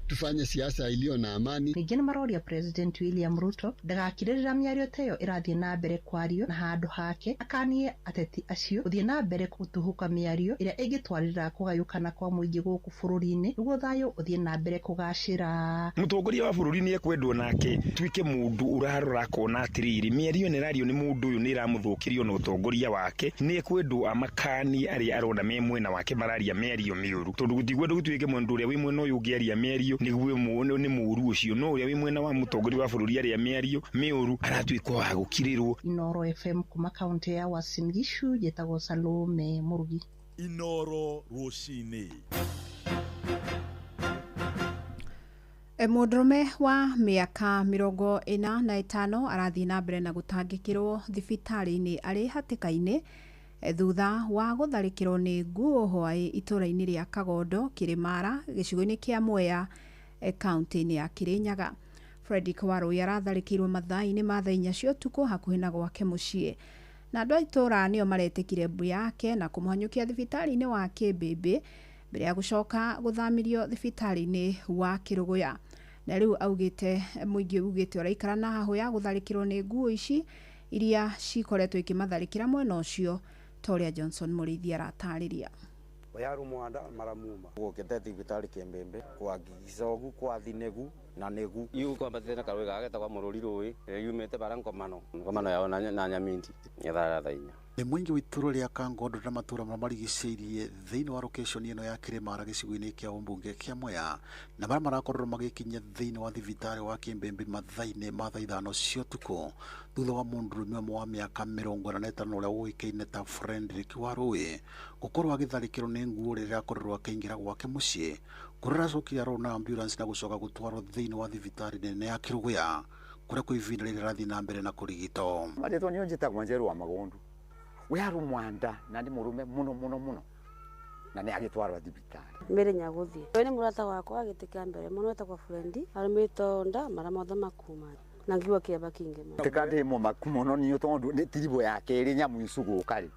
tufanye siasa iliyo na amani. Ningĩ nĩ maroria President William Ruto ndagakirĩrĩra mĩario ta ĩyo ĩrathiĩ na mbere kwario, na handũ hake akanie ateti acio gũthiĩ na mbere gũtuhũka mĩario ĩrĩa ĩngĩtwarĩrĩra kũgayũkana kwa mũingĩ gũkũ bũrũri-inĩ nĩguo thayũ ũthiĩ na mbere kũgacĩra. Mũtongoria wa bũrũri nĩ ekwendwo nake tuĩke mũndũ ũrarora akona atĩrĩrĩ, mĩario ĩno ĩrario nĩ mũndũ ũyũ nĩ ĩramũthũkĩrio na ũtongoria wake, nĩ ekwendwo amakanie arĩa arona me mwena wake mararia mĩario mĩũru, tondũ gũtikwendwo gũtuĩke mũndũ ũrĩa wĩ mwena ũyũ ũngĩ aria mĩario nĩguo nĩ mũũru ũcio, no ũrĩa wĩ mwena wa mũtongoria wa bũrũri arĩa mĩario mĩũru aratuĩka wa gũkirĩrwo. Inooro FM kuma kaunti ya Uasin Gishu, njĩtagwo Salome Mũrugi. Inooro rũcinĩ. Mũndũrũme wa mĩaka 45 arathiĩ na mbere na gũtangĩkĩrwo thibitarĩ-inĩ arĩ hatĩka-inĩ thutha wa gũtharĩkĩrwo nĩ nguo hwaĩ itũũra-inĩ rĩa Kagondo, Kĩrĩmara, gĩcigo-inĩ kĩa Mwea, kaunti-inĩ ya Kĩrĩnyaga. Fredrick Warũi aratharĩkĩirwo mathaa-inĩ ma thaa 4 cia ũtukũ hakuhĩ na gwake mũciĩ, na andũ a itũũra nĩo maretĩkire mbu yake na kũmũhanyũkia thibitarĩ-inĩ wa Kĩmbĩmbĩ mbere ya gũcoka gũthamirio thibitarĩ-inĩ wa Kĩrũgũya. Na rĩu augĩte mũingĩ ugĩte ũraikara na hahũ ya gũtharĩkĩrwo nĩ nguo ici iria cikoretwo ikĩmatharĩkĩra mwena ũcio, ta ũrĩa Johnson Mũrĩithi aratarĩria. Oyaru mwanda maramuma gukite thibitari Kimbimbi kwa gicogu kwa thinegu na negu iu kwambatite na karũĩ gagetagwa mũrũri rũĩ yumĩte bara ngomano ngomano yao na nyamindi ngetha thaa 4. Nĩ mũingĩ wa itũũra rĩa Kangondo na matũũra marĩa marigicĩirie thĩinĩ wa location ĩno ya Kĩrĩmara gĩcigo-inĩ kĩa ũmbunge kĩa Mwea, na marĩa marakorirwo magĩkinya thĩinĩ wa thibitarĩ wa Kĩmbĩmbĩ mathaa-inĩ ma thaa 5 cia ũtukũ thutha wa mũndũrũme ũmwe wa mĩaka 45 ũrĩa ũĩkaine ta Fredrick Warũi gũkorwo agĩtharĩkĩrwo nĩ nguo rĩrĩa akorirwo akĩingĩra gwake mũciĩ, kũrĩa aracokire arorwo na ambulance na gũcoka gũtwarwo thĩinĩ wa thibitarĩ nene ya Kĩrũgũya kũrĩa kwa ihinda rĩrĩ arathiĩ na mbere na kũrigitwo. Marĩtwa nĩo njĩtagwo Njeru wa Magondu. Wearu mwanda na nĩ mũrũme mũno mũno mũno na nĩ agĩtwarwo thibitarĩ. Mbere nyaguthie we nĩ mũrata wakwa gĩtĩ kĩa mbere mũno etagwo Frendi arũmĩtwo nda mara mothe makuma na ngiuga kĩaba kĩingĩ mũno. Tika ndĩ mũmaku mũno niĩ tondũ nĩ tiribũ ya kerĩ nyamũ icu gũka rĩ,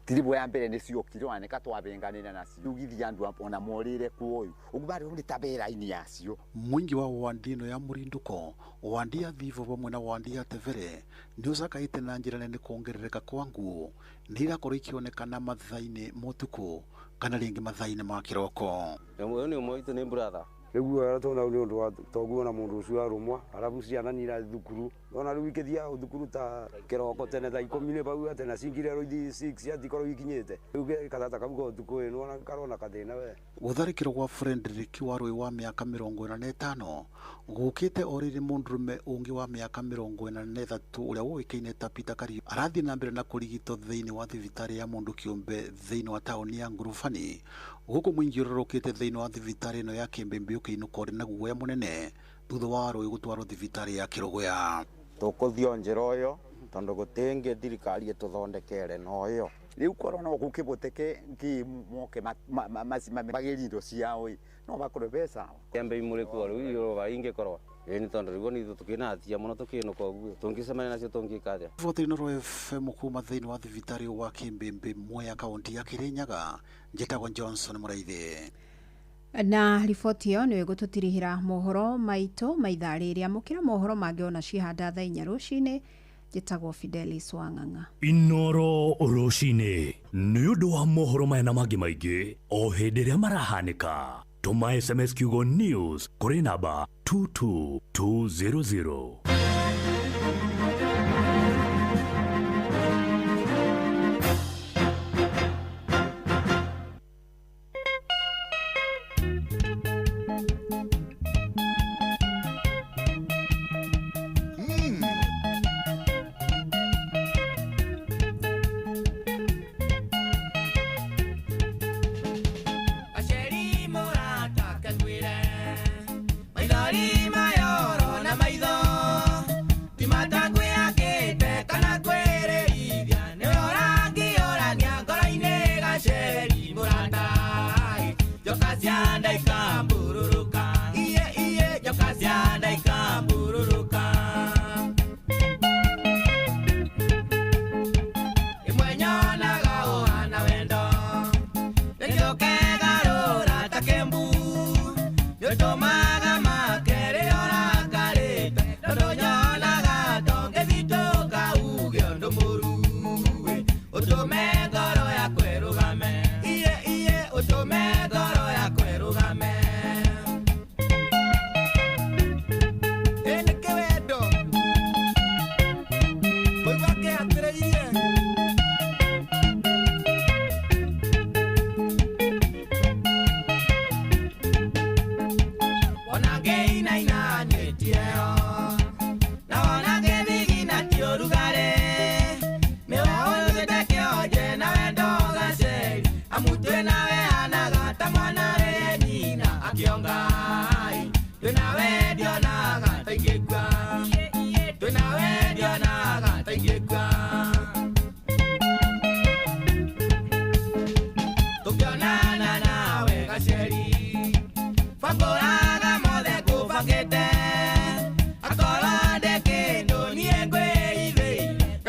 tiribũ ya mbere nĩ ciokire ona twabĩnganĩra nacio ugithia andũ ona morĩre kuoyu ũguo barĩ nĩ ta mbera-inĩ yacio. Mũingĩ wa wandi ĩno ya Mũrindũko, wandi ya Thivo vamwe na wandi ya Tevere nĩ ũcakaĩte na njĩra nene kuongerereka kwa nguo nĩ irakorwo ikĩonekana mathaa-inĩ ma ũtukũ kana rĩngĩ mathaa-inĩ ma kĩroko. Ũyũ nĩ ũmwe witũ nĩ brother. Rĩu ũyũ tondũ nĩ ũndũ wa toguo na mũndũ ũcio arũmwa arabu ciana nĩ irathiĩ thukuru ona rĩu ikĩthiaga thukuru ta kĩroko tene thaa 10 nĩ bau atĩ na cingire rũithi 6 atikorwo ikinyĩte rĩu katata kau ka ũtukũ ĩ nĩwona karona kathĩna we. Gũtharĩkĩrwo gwa Fredrick Warũi wa mĩaka 45 gũkĩte o rĩrĩ mũndũrũme ũngĩ wa mĩaka 43 ũrĩa ũĩkaine ta Peter Kariuki arathiĩ na mbere na kũrigitwo thĩinĩ wa thibitarĩ ya mũndũ kĩũmbe thĩinĩ wa taũni ya Ngurubani, gũkũ mũingĩ ũrorokĩte thĩinĩ wa thibitarĩ ĩno ya Kĩmbĩmbĩ ũkĩinũka ũrĩ na guoya mũnene thutha wa Warũi gũtwarwo thibitarĩ ya Kĩrũgũya. Tũkũthio njĩra ũyũ tondũ gũtingĩ thirikari ĩtũthondekere no ĩyo rĩu korwo no gũkĩboteke ngĩ moke magĩrie indo ciao ĩ no makorwo mbeca kembe imũrĩ kuo rĩu irũga ingĩkorwo ĩĩ nĩ tondũ rĩu nĩ ithuĩ tũkĩnatia mũno tũkĩinũka ũguo tũngĩcemania nacio tũngĩka atĩa. Riboti Inooro FM kuma thĩinĩ wa thibitarĩ wa Kĩmbĩmbĩ Mwea kaunti ya Kĩrĩnyaga, njĩtagwo Johnson Mũraithi. Na riboti ĩyo nĩyo ĩgũtũtirihĩra mohoro maitũ ma ithaa rĩrĩ. Amũkĩra mohoro mangĩ ona cihanda thaa 4 rũcinĩ. Njĩtagwo Fidelis Wang'ang'a. Inooro rũcinĩ nĩ ũndũ wa mohoro maya na mangĩ maingĩ o hĩndĩ ĩrĩa marahanĩka. Tũma SMS kiugo news kũrĩ namba 22200.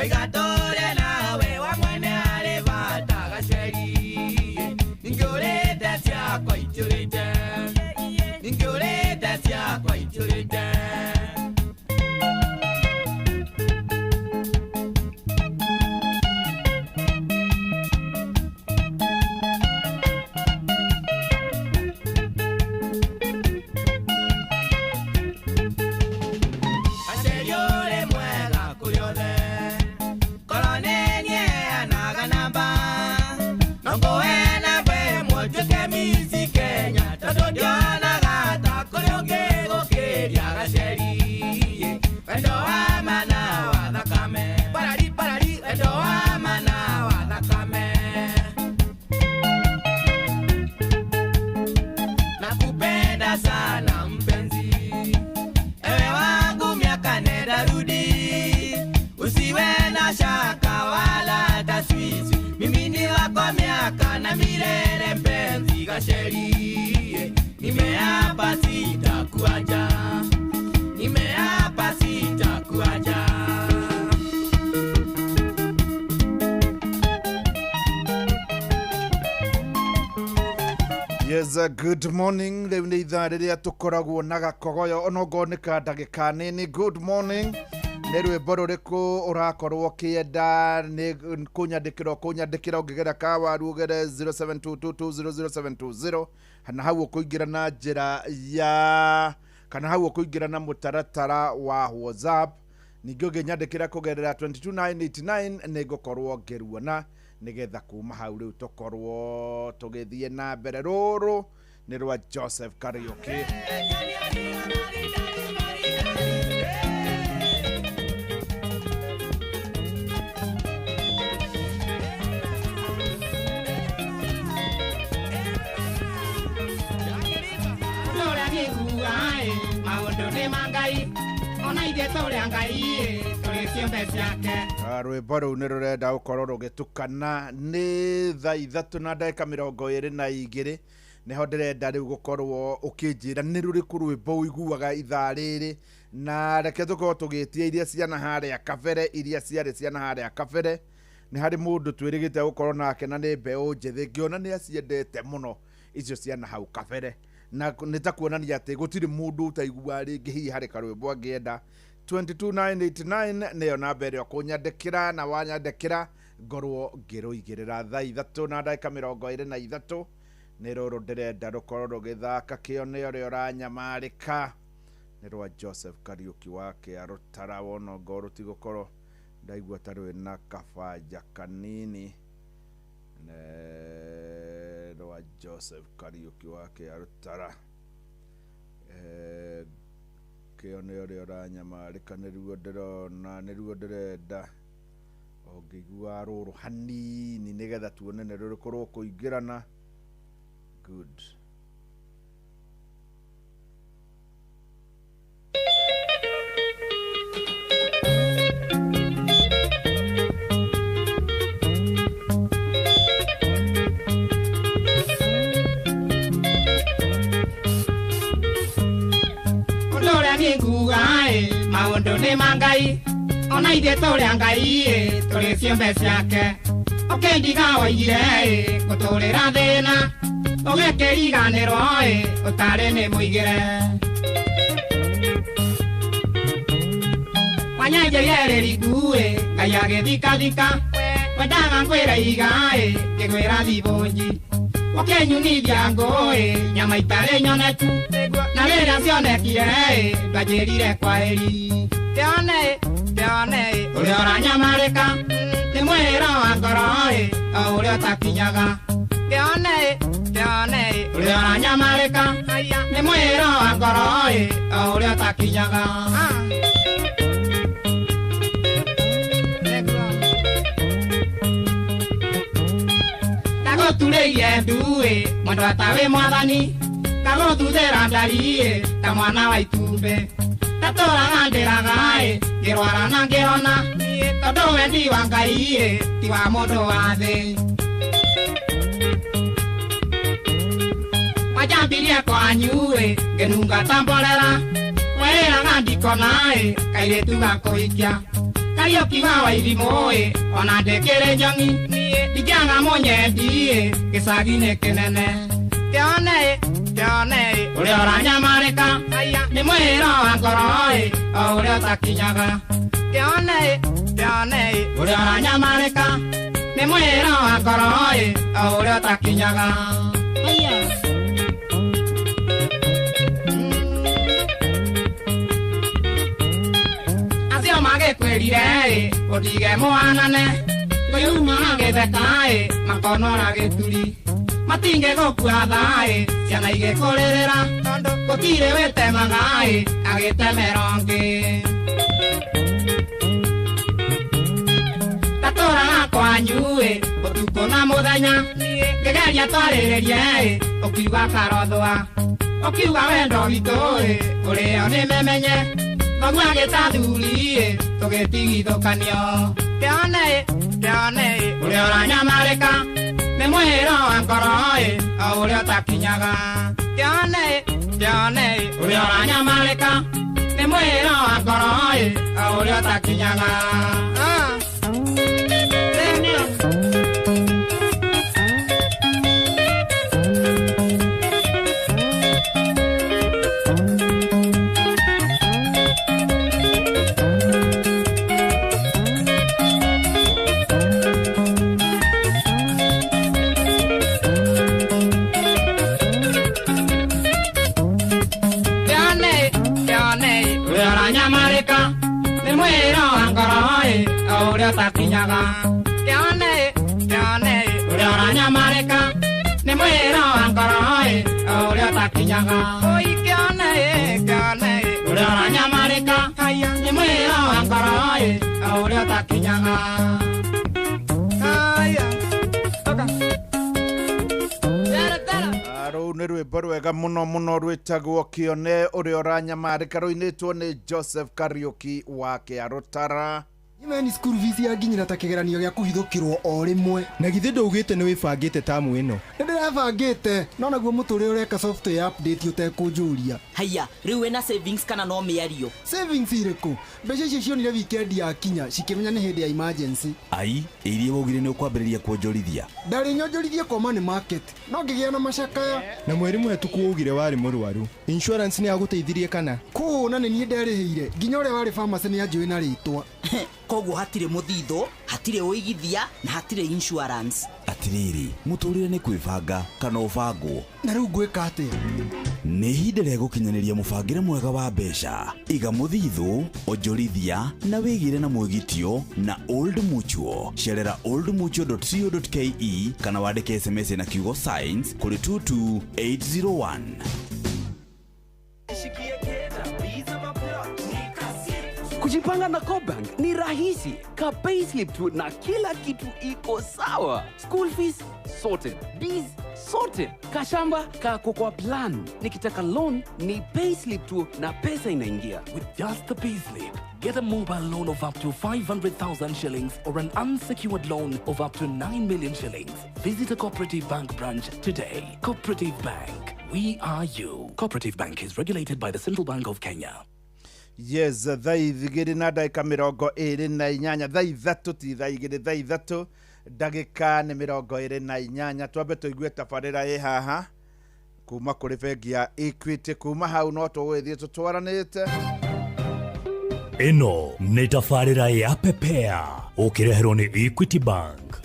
Ndoigatũre nawe wa mwene arĩ bata gaceri Ningĩũrĩte ciakwa itiũrĩte Ningĩũrĩte ciakwa itiũrĩte Nimeapa sitakuacha, nimeapa sitakuacha. Yes, good morning. Rĩu nĩ ithaa rĩrĩa tũkoragwo na gakogoyo onokorwo nĩ ka ndagĩka nini. Good morning. Nĩ rwĩmbo rũrĩkũ ũrakorwo ũkĩenda nĩ kũnyandĩkĩra ũngĩgera kawaru ũgere 0722200720 na hau ũkũingĩra na njĩra ya kana hau ũkũingĩra na mũtaratara wa WhatsApp. Ningĩ ũngĩnyandĩkĩra kũgerera 22989 nĩ ngũkorwo ngĩruona nĩgetha kuma hau rĩu tũkorwo tũgĩthiĩ na mbere. Rũrũ nĩ rwa Joseph Kariuki. Rwĩmbo rũu nĩ rũrenda gũkorwo rũgĩtukana nĩ thaa 3 na ndagĩka 22 nĩho ndĩrenda rĩu gũkorwo ũkĩnjĩra nĩ rũrĩkũ rwĩmbo ũiguaga ithaa rĩrĩ, na reke tũkorwo tũgĩtia iria ciana harĩa kabere, iria ciarĩ ciana harĩa kabere. Nĩ harĩ mũndũ twĩrĩgĩte gũkorwo nake na nĩ mbeũ njĩthĩ, ngĩona nĩ aciendete mũno icio ciana hau kabere, na nĩ ta kuonania atĩ gũtirĩ mũndũ ũtaiguaga rĩngĩ hihi harĩ karwĩmbo angĩenda. 22989 nĩyo namba ĩrĩa ũkũnyandĩkĩra, na wanyandĩkĩra ngorwo ngĩrũigĩrĩra. Thaa 3 na ndagĩka 23 nĩ rũrũ ndĩrenda rũkorwo rũgĩthaka kĩo nĩ ũrĩa ũranyamarĩka, nĩ rwa Joseph Kariuki wa Kĩarũtara. Wona ngorwo rũtigũkorwo ndaigua ta rwĩna kabanja kanini, nĩ rwa Joseph Kariuki wa Kĩarũtara. Kĩo nĩ ũrĩa ũranyamarĩka, nĩruo ndĩrona, nĩruo ndĩrenda ũngĩigua rũrũ hanini nĩgetha tuone nĩ rũrĩkũ rũkũingĩrana. Good. Maũndũ nĩ ma Ngai ona ithuĩ tũrĩ a Ngai tũrĩ ciũmbe ciake. Ũkĩndiga woigire ngũtũrĩra thĩna ũgĩkĩriganĩrwo ũtarĩ nĩ mũigĩre. Wanyenjeire rĩriku Ngai agĩthikathika wendaga ngwĩra iga ngĩgwĩra thibũnji ũkĩnyunithia ngũĩ nyama itarĩ nyoneku na rĩrĩa cionekire ndwanjĩrire kwaheri. Kĩone kĩone ũrĩa ũranyamarĩka nĩ mwĩra wa ngoro o ũrĩa ũtakinyaga. Kĩone kĩone ũrĩa ũranyamarĩka nĩ mwĩra wa ngoro o ũrĩa ũtakinyaga. Ndagũturĩirie ndu mwendwa ta wĩ mwathani ndagũthuthĩra ndari ta mwana wa itumbĩ ndatũraga ndĩraga ngĩrwara na ngĩhona tondũ wendi wa Ngai ti wa mũndũ wa thĩ. Wanjambirie kwanyu ngĩnunga ta mborera wĩraga ndikona kairĩtu gakũhikia Kariũki wa Wairimũ-ĩ, ona ndĩkĩrĩ njong'i ndingĩaga mũnyendi-ĩ gĩcagi-inĩ kĩnene. Kĩone-ĩ, kĩone-ĩ, ũrĩa ũranyamarĩka nĩ mwĩhĩro wa ngoro-ĩ, o ũrĩa ũtakinyaga. Kĩone-ĩ, kĩone-ĩ, ũrĩa ũranyamarĩka nĩ mwĩhĩro wa ngoro-ĩ, o ũrĩa ũtakinyaga. Acio magĩkwĩrire-ĩ, ũndige mũhanane, ngũyuma gĩtheka-ĩ, makonora gĩturi. Matingĩgũkua tha-ĩ, ciana igĩkũrĩrĩra, tondũ gũtirĩ wĩtemaga-ĩ, agĩtemera ũngĩ. Ndatũraga kwanyu-ĩ, ũtukũ na mũthenya, ngĩgeria twarĩrĩrie-ĩ, ũkiuga karothũa, ũkiuga wendo witũ-ĩ, ũrĩo nĩmemenye, thoguo agĩtathuri-ĩ, tũgĩtigithũkanio. Kĩone-ĩ, kĩone-ĩ, ũrĩa ũranyamarĩka nĩ mwĩhĩro wa ngoro-ĩ, o ũrĩa ũtakinyaga. Kĩone-ĩ, kĩone-ĩ, ũrĩa ũranyamarĩka nĩ mwĩhĩro wa ngoro-ĩ, o ũrĩa ũtakinyaga. Kĩone-ĩ, kĩone-ĩ, ũrĩa ũranyamarĩka nĩ mwĩhĩro wa ngoro-ĩ, o ũrĩa ũtakinyaga. Kĩone-ĩ, kĩone-ĩ, ũrĩa ũranyamarĩka nĩ mwĩhĩro wa ngoro-ĩ, o ũrĩa ũtakinyaga. Oi kĩone-ĩ, kĩone-ĩ, ũrĩa ũranyamarĩka nĩ mwĩhĩro wa ngoro-ĩ, o ũrĩa ũtakinyaga. Rũu nĩ rwĩmbo rwega mũno mũno rwĩtagwo kĩone ũrĩa ũranyamarĩka rũinĩtwo nĩ Joseph Kariũki wa Kĩarũtara. Imeni school fees yanginyĩra ta kĩgeranio gĩa kũhithũkĩrwo o rĩmwe. Na githĩ ndũugĩte nĩ wĩbangĩte tamu ĩno? Nĩ ndĩrabangĩte no naguo mũtũrĩre ũreka software update ũtekũnjũria. Haiya, rĩu wĩna savings kana no mĩario? Savings irĩkũ? Mbeca icio cionire weekend yakinya cikĩmenya nĩ hĩndĩ ya emergency. Ai, iria waugire nĩ ũkwambĩrĩria kuonjorithia. Ndarĩ nyonjorithie kwa money market no ngĩgĩa na macakaya. Na mweri mũhetũku waugire warĩ mũrwaru. Insurance nĩ yagũteithirie kana? Kũũ na nĩ niĩ nderĩhĩire nginya ũrĩa warĩ pharmacy nĩ anjũĩ na rĩtwa. Koguo hatirĩ mũthithũ, hatirĩ ũigithia na hatirĩ insurance. Atirĩrĩ, mũtũrĩre nĩ kwĩbanga kana ũbangwo. Na rĩu ngwĩka atĩa? Nĩ ihinda rĩa gũkinyanĩria mũbangĩre mwega wa mbeca. Iga mũthithũ, onjorithia na wĩgĩre na mwĩgitio na Old Mutual. Cerera oldmutual.co.ke kana wandĩke SMS na kiugo science kũrĩ 22801. Kujipanga na CoBank ni rahisi. Ka payslip tu na kila kitu iko sawa. School fees sorted, bees sorted, kashamba kako kwa plan. Nikitaka loan ni payslip tu na pesa inaingia. With just the payslip, get a mobile loan of up to 500,000 shillings or an unsecured loan of up to 9 million shillings. Visit a Cooperative Bank branch today. Cooperative Bank, we are you. Cooperative Bank is regulated by the Central Bank of Kenya. Yes, thaa igĩrĩ na ndagĩka mĩrongo ĩrĩ na inyanya, thaa ithatũ ti thaa igĩrĩ, thaa ithatũ ndagĩka nĩ mĩrongo ĩrĩ na inyanya. Twambe tũigue tabarĩra ĩ haha kuma kũrĩ bengi ya Equity. Kuma hau no tũgũgĩthiĩ tũtwaranĩte. Ĩno nĩ tabarĩra ya Pepea ũkĩreherwo nĩ Equity Bank.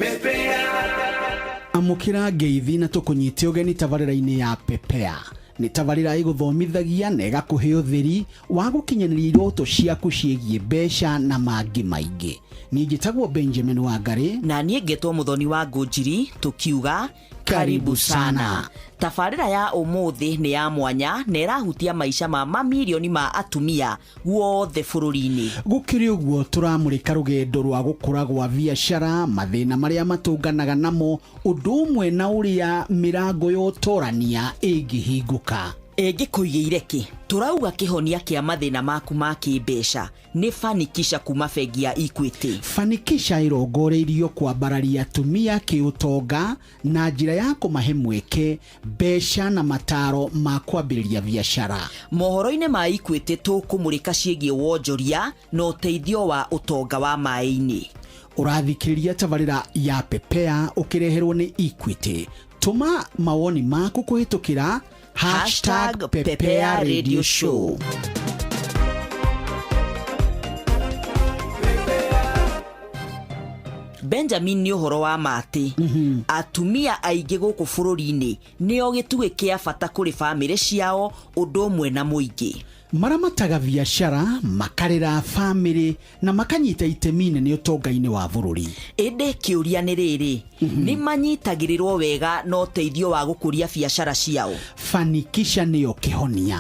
Amũkĩra ngeithi na tũkũnyite ũgeni tabarĩra-inĩ ya Pepea. Nĩ tabarĩra ĩgũthomithagia na ĩgakũhe ũtheri wa gũkinyanĩria iroto ciaku ciĩgiĩ mbeca na mangĩ maingĩ. Niĩ njĩtagwo Benjamin Wangari. Na niĩ ngetwo Mũthoni wa Ngũnjiri, tũkiuga karibu sana. Tabarĩra ya ũmũthĩ nĩ ya mwanya na ĩrahutia maica ma mamirioni ma atumia guothe bũrũri-inĩ. Gũkĩrĩ ũguo tũramũrĩka rũgendo rwa gũkũra gwa biacara, mathĩna marĩa matũnganaga namo, ũndũ ũmwe na ũrĩa mĩrango ya ũtorania ĩngĩhingũka. Ĩngĩkũigĩire kĩ? Tũrauga kĩhonia kĩa mathĩna maku ma kĩmbeca nĩ Fanikisha kuma bengi ya Equity. Fanikisha ĩrongoreirio kwambararia atumia kĩũtonga na njĩra ya kũmahe mweke, mbeca na mataro ma kwambĩrĩria biacara. Mohoro-inĩ ma Equity tũkũmũrĩka ciĩgiĩ wonjoria na ũteithio wa ũtonga wa maĩ-inĩ. Ũrathikĩrĩria tabarĩra ya Pepea ũkĩreherwo nĩ Equity. Tũma mawoni maku kũhĩtũkĩra hashtag Pepea Radio Show. Benjamin nĩ ũhoro wa ma atĩ atumia aingĩ gũkũ bũrũri-inĩ nĩo gĩtugĩ kĩa bata kũrĩ bamĩrĩ ciao ũndũ ũmwe na mũingĩ. Maramataga biacara, makarera bamĩrĩ na makanyita itemi nene ũtonga-inĩ wa bũrũri. Ĩndĩ kĩũria nĩ rĩrĩ, nĩ manyitagĩrĩrwo wega na ũteithio wa gũkũria biacara ciao? Fanikisha nĩyo kĩhonia.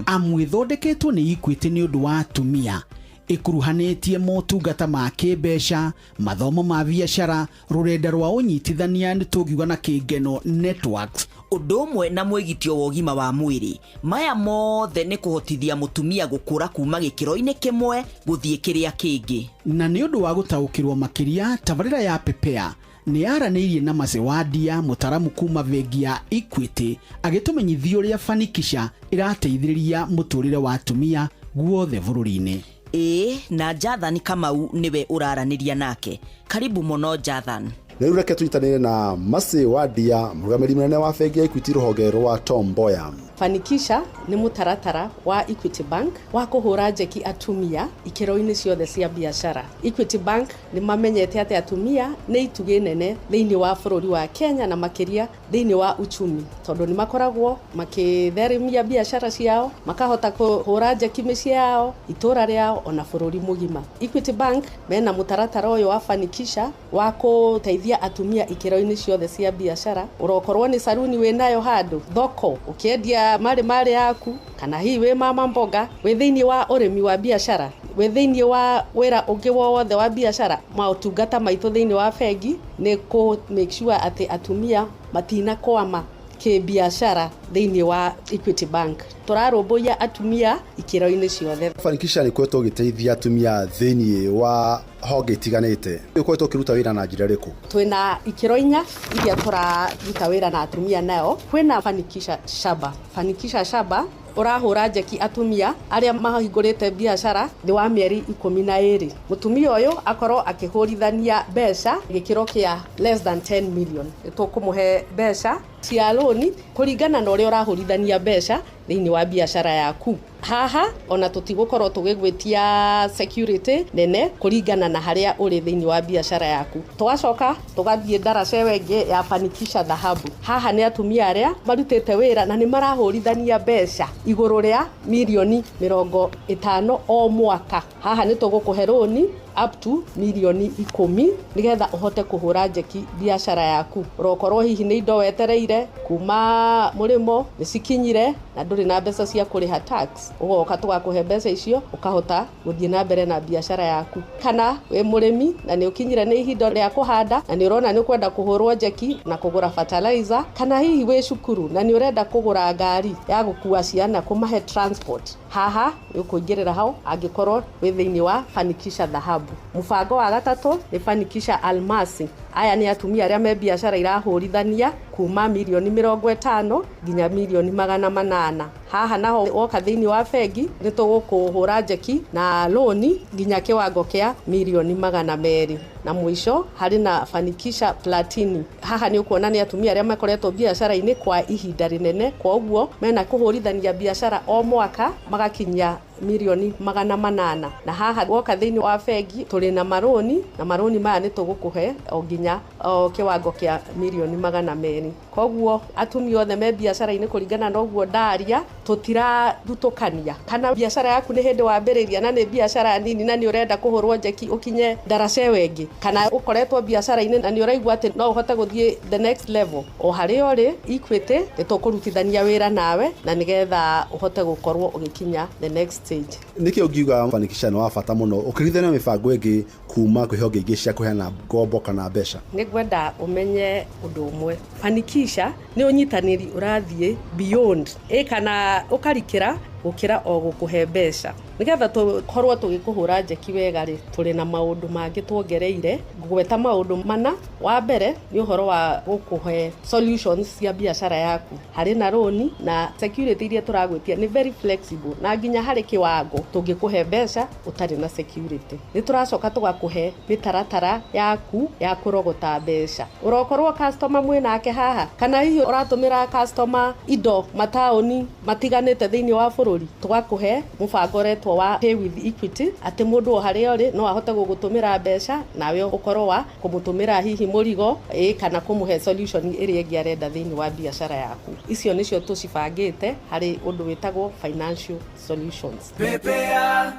Amu ĩthondeketwo nĩ Equity nĩ ũndũ wa atumia, ĩkuruhanĩtie motungata ma kĩmbeca, mathomo ma biacara, rũrenda rwa ũnyitithania nĩ tũngiuga na kĩngeno networks, ũndũ ũmwe na mwĩgitio wa ũgima wa mwĩrĩ. Maya mothe nĩ kũhotithia mũtumia gũkũra kuma gĩkĩro-inĩ kĩmwe gũthiĩ kĩrĩa kĩngĩ. Na nĩ ũndũ wa gũtaũkĩrwo makĩria, tabarĩra ya Pepea nĩ yaranĩirie na Masewadia, mũtaramu kuma bengi ya Equity, agĩtũmenyithia ũrĩa Fanikisha ĩrateithĩrĩria mũtũrĩre wa atumia guothe bũrũri-inĩ. Ĩĩ, na Jathan Kamau nĩwe ũraranĩria nake. Karibu mũno Jathan. Rĩu reke tũnyitanĩre na Mercy Wadia, mũrũgamĩrĩri mũnene wa bengi ya Equity rũhonge rwa Tom Mboya. Fanikisha nĩ mũtaratara wa Equity Bank wa kũhũra njeki atumia ikĩro-inĩ ciothe cia biacara. Equity Bank nĩ mamenyete atĩ atumia nĩ itugĩ nene thĩinĩ wa bũrũri wa Kenya na makĩria thĩinĩ wa uchumi, tondũ nĩ makoragwo makĩtheremia biacara ciao, makahota kũhũra njeki mĩciĩ yao, itũra rĩao ona bũrũri mũgima. Equity Bank mena mũtaratara ũyũ wa Fanikisha wa kũteithia atumia ikĩro-inĩ ciothe cia biacara. Ũrokorwo nĩ saruni wĩnayo handũ, thoko, ũkĩendia marĩ marĩ yaku, kana hihi wĩ mama mboga, wĩ thĩinĩ wa ũrĩmi wa biacara, wĩ thĩinĩ wa wĩra ũngĩ wothe wa biacara. Maũtungata maitũ thĩinĩ wa bengi nĩ kũ make sure atĩ atumia matinakwama kĩbiacara thĩinĩ wa Equity Bank. Tũrarũmbũiya atumia ikĩro-inĩ ciothe. Fanikisha nĩ ĩkoretwo ĩgĩteithia atumia thĩinĩ wa honge itiganĩte. Ũkoretwo ũkĩruta wĩra na njĩra ĩrĩkũ? Twĩna ikĩro inya iria tũraruta wĩra na atumia nayo. Kwĩna Fanikisha Shaba. Fanikisha Shaba ũrahũra njeki atumia arĩa mahingũrĩte biacara thĩ wa mĩeri 12. Mũtumia ũyũ akorwo akĩhũrithania mbeca gĩkĩro kĩa less than 10 million. Tũkũmũhe mbeca cia loni kũringana na ũrĩa ũrahũrithania mbeca thĩinĩ wa biacara yaku. Haha ona tũtigũkorwo tũgĩgwĩtia security nene kũringana na harĩa ũrĩ thĩinĩ wa biacara yaku. Tũgacoka tũgathiĩ ndaraca ĩyo ĩngĩ ya Fanikisha Dhahabu. Haha nĩ atumia arĩa marutĩte wĩra na nĩ marahũrithania mbeca igũrũ rĩa mirioni 50 o mwaka. Haha nĩ tũgũkũhe rũni up to mirioni 10 nĩgetha ũhote kũhũra njeki biacara yaku. Ũrokorwo hihi nĩ indo wetereire kuma mũrĩmo nĩ cikinyire na ndũrĩ na mbeca cia kũrĩha tax, ũgoka tũgakũhe mbeca icio ũkahota gũthiĩ na mbere na biacara yaku. Kana wĩ mũrĩmi na nĩ ũkinyire nĩ ihinda rĩa kũhanda na nĩ ũrona nĩ ũkwenda kũhũrwo njeki na kũgũra fertilizer, kana hihi wĩ cukuru na nĩ ũrenda kũgũra ngari ya gũkua ciana kũmahe transport, haha nĩ ũkũingĩrĩra hau angĩkorwo wĩ thĩinĩ wa Fanikisha Dhahabu. Mũbango wa gatatũ nĩ Fanikisha Almasi. Aya nĩ atumia arĩa me biacara irahũrithania kuma mirioni 50 nginya mirioni 800. Haha naho woka thĩinĩ wa bengi nĩ tũgũkũhũra njeki na loni nginya kĩwango kĩa mirioni 200. Na mũico harĩ na Fanikisha Platini. Haha nĩ ũkuona nĩ atumia arĩa makoretwo biacara-inĩ kwa ihinda rĩnene, kwa ũguo mena kũhũrithania biacara o mwaka magakinyia mirioni 800. Na haha woka thĩinĩ wa bengi tũrĩ na marũni, na marũni maya nĩ tũgũkũhe o nginya o kĩwango kĩa mirioni 200. Koguo atumia othe me biacara-inĩ kũringana na ũguo ndaria, tũtirathutũkania. Kana biacara yaku nĩ hĩndĩ wambĩrĩria na nĩ biacara nini na nĩ ũrenda kũhũrwo njeki ũkinye ndaraca ĩyo ĩngĩ, kana ũkoretwo biacara-inĩ na nĩ ũraigua atĩ no ũhote gũthiĩ the next level, o harĩa ũrĩ Equity nĩ tũkũrutithania wĩra nawe na nĩgetha ũhote gũkorwo ũgĩkinya the next stage. Nĩkĩ ũngiuga Fanikisha nĩ wa bata mũno ũkĩringithania mĩbango ĩngĩ kuma kwĩ honge ingĩ cia kũheana ngombo kana mbeca? Nĩ ngwenda ũmenye ũndũ ũmwe. Fanikisha nĩ ũnyitanĩri ũrathiĩ beyond ĩ kana Ũkamenya ũkarikĩra gũkĩra o gũkũhe mbeca. Nĩgetha tũkorwo tũgĩkũhũra njeki wega rĩ, tũrĩ na maũndũ mangĩ tuongereire. Ngũgweta maũndũ mana. Wa mbere nĩ ũhoro wa gũkũhe solutions cia biacara yaku. Harĩ na rũni na security iria tũragwĩtia nĩ very flexible, na nginya harĩ kĩwango tũngĩkũhe mbeca ũtarĩ na security. Nĩ tũracoka tũgakũhe mĩtaratara yaku ya kũrogota mbeca. Ũrokorwo customer mwĩnake haha, kana hihi ũratũmĩra customer indo mataũni matiganĩte thĩinĩ wa bũrũri, tũgakũhe mũbango ũretwo wa Pay with Equity, atĩ mũndũ o harĩa ũrĩ no ahote gũgũtũmĩra mbeca nawe ũkorwo wa kũmũtũmĩra hihi mũrigo kana kũmũhe solution ĩrĩa ĩngĩ arenda thĩinĩ wa biacara yaku. Icio nĩcio tũcibangĩte harĩ ũndũ wĩtagwo financial solutions. Pepea,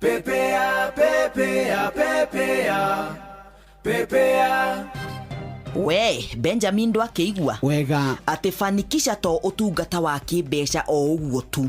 pepea, pepea, pepea, pepea. We Benjamin ndwakĩigua wega atĩ Fanikisha to ũtungata wa kĩmbeca o ũguo tu,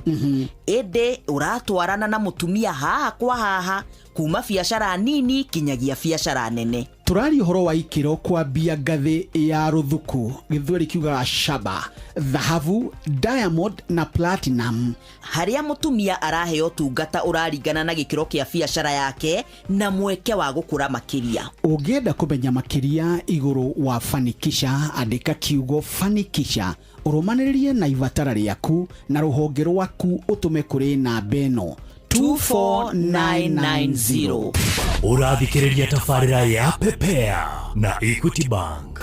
ĩndĩ ũratwarana na mũtumia haha kwa haha kuma biacara nini kinyagia biacara nene. Tũraria ũhoro wa ikĩro kwambia ngathĩ ya rũthuku, gĩthweri kiugaga shaba, thahabu, diamond na platinum, harĩa mũtumia araheo ũtungata ũraringana na gĩkĩro kĩa biacara yake na mweke wa gũkũra makĩria. Ũngĩenda kũmenya makĩria igũrũ wa Fanikisha, andĩka kiugo Fanikisha ũrũmanĩrĩrie na ibatara rĩaku na rũhonge rwaku ũtũme kũrĩ namba ĩno 24990. Ũrathikĩrĩria tabarĩra ya Pepea na Equity Bank.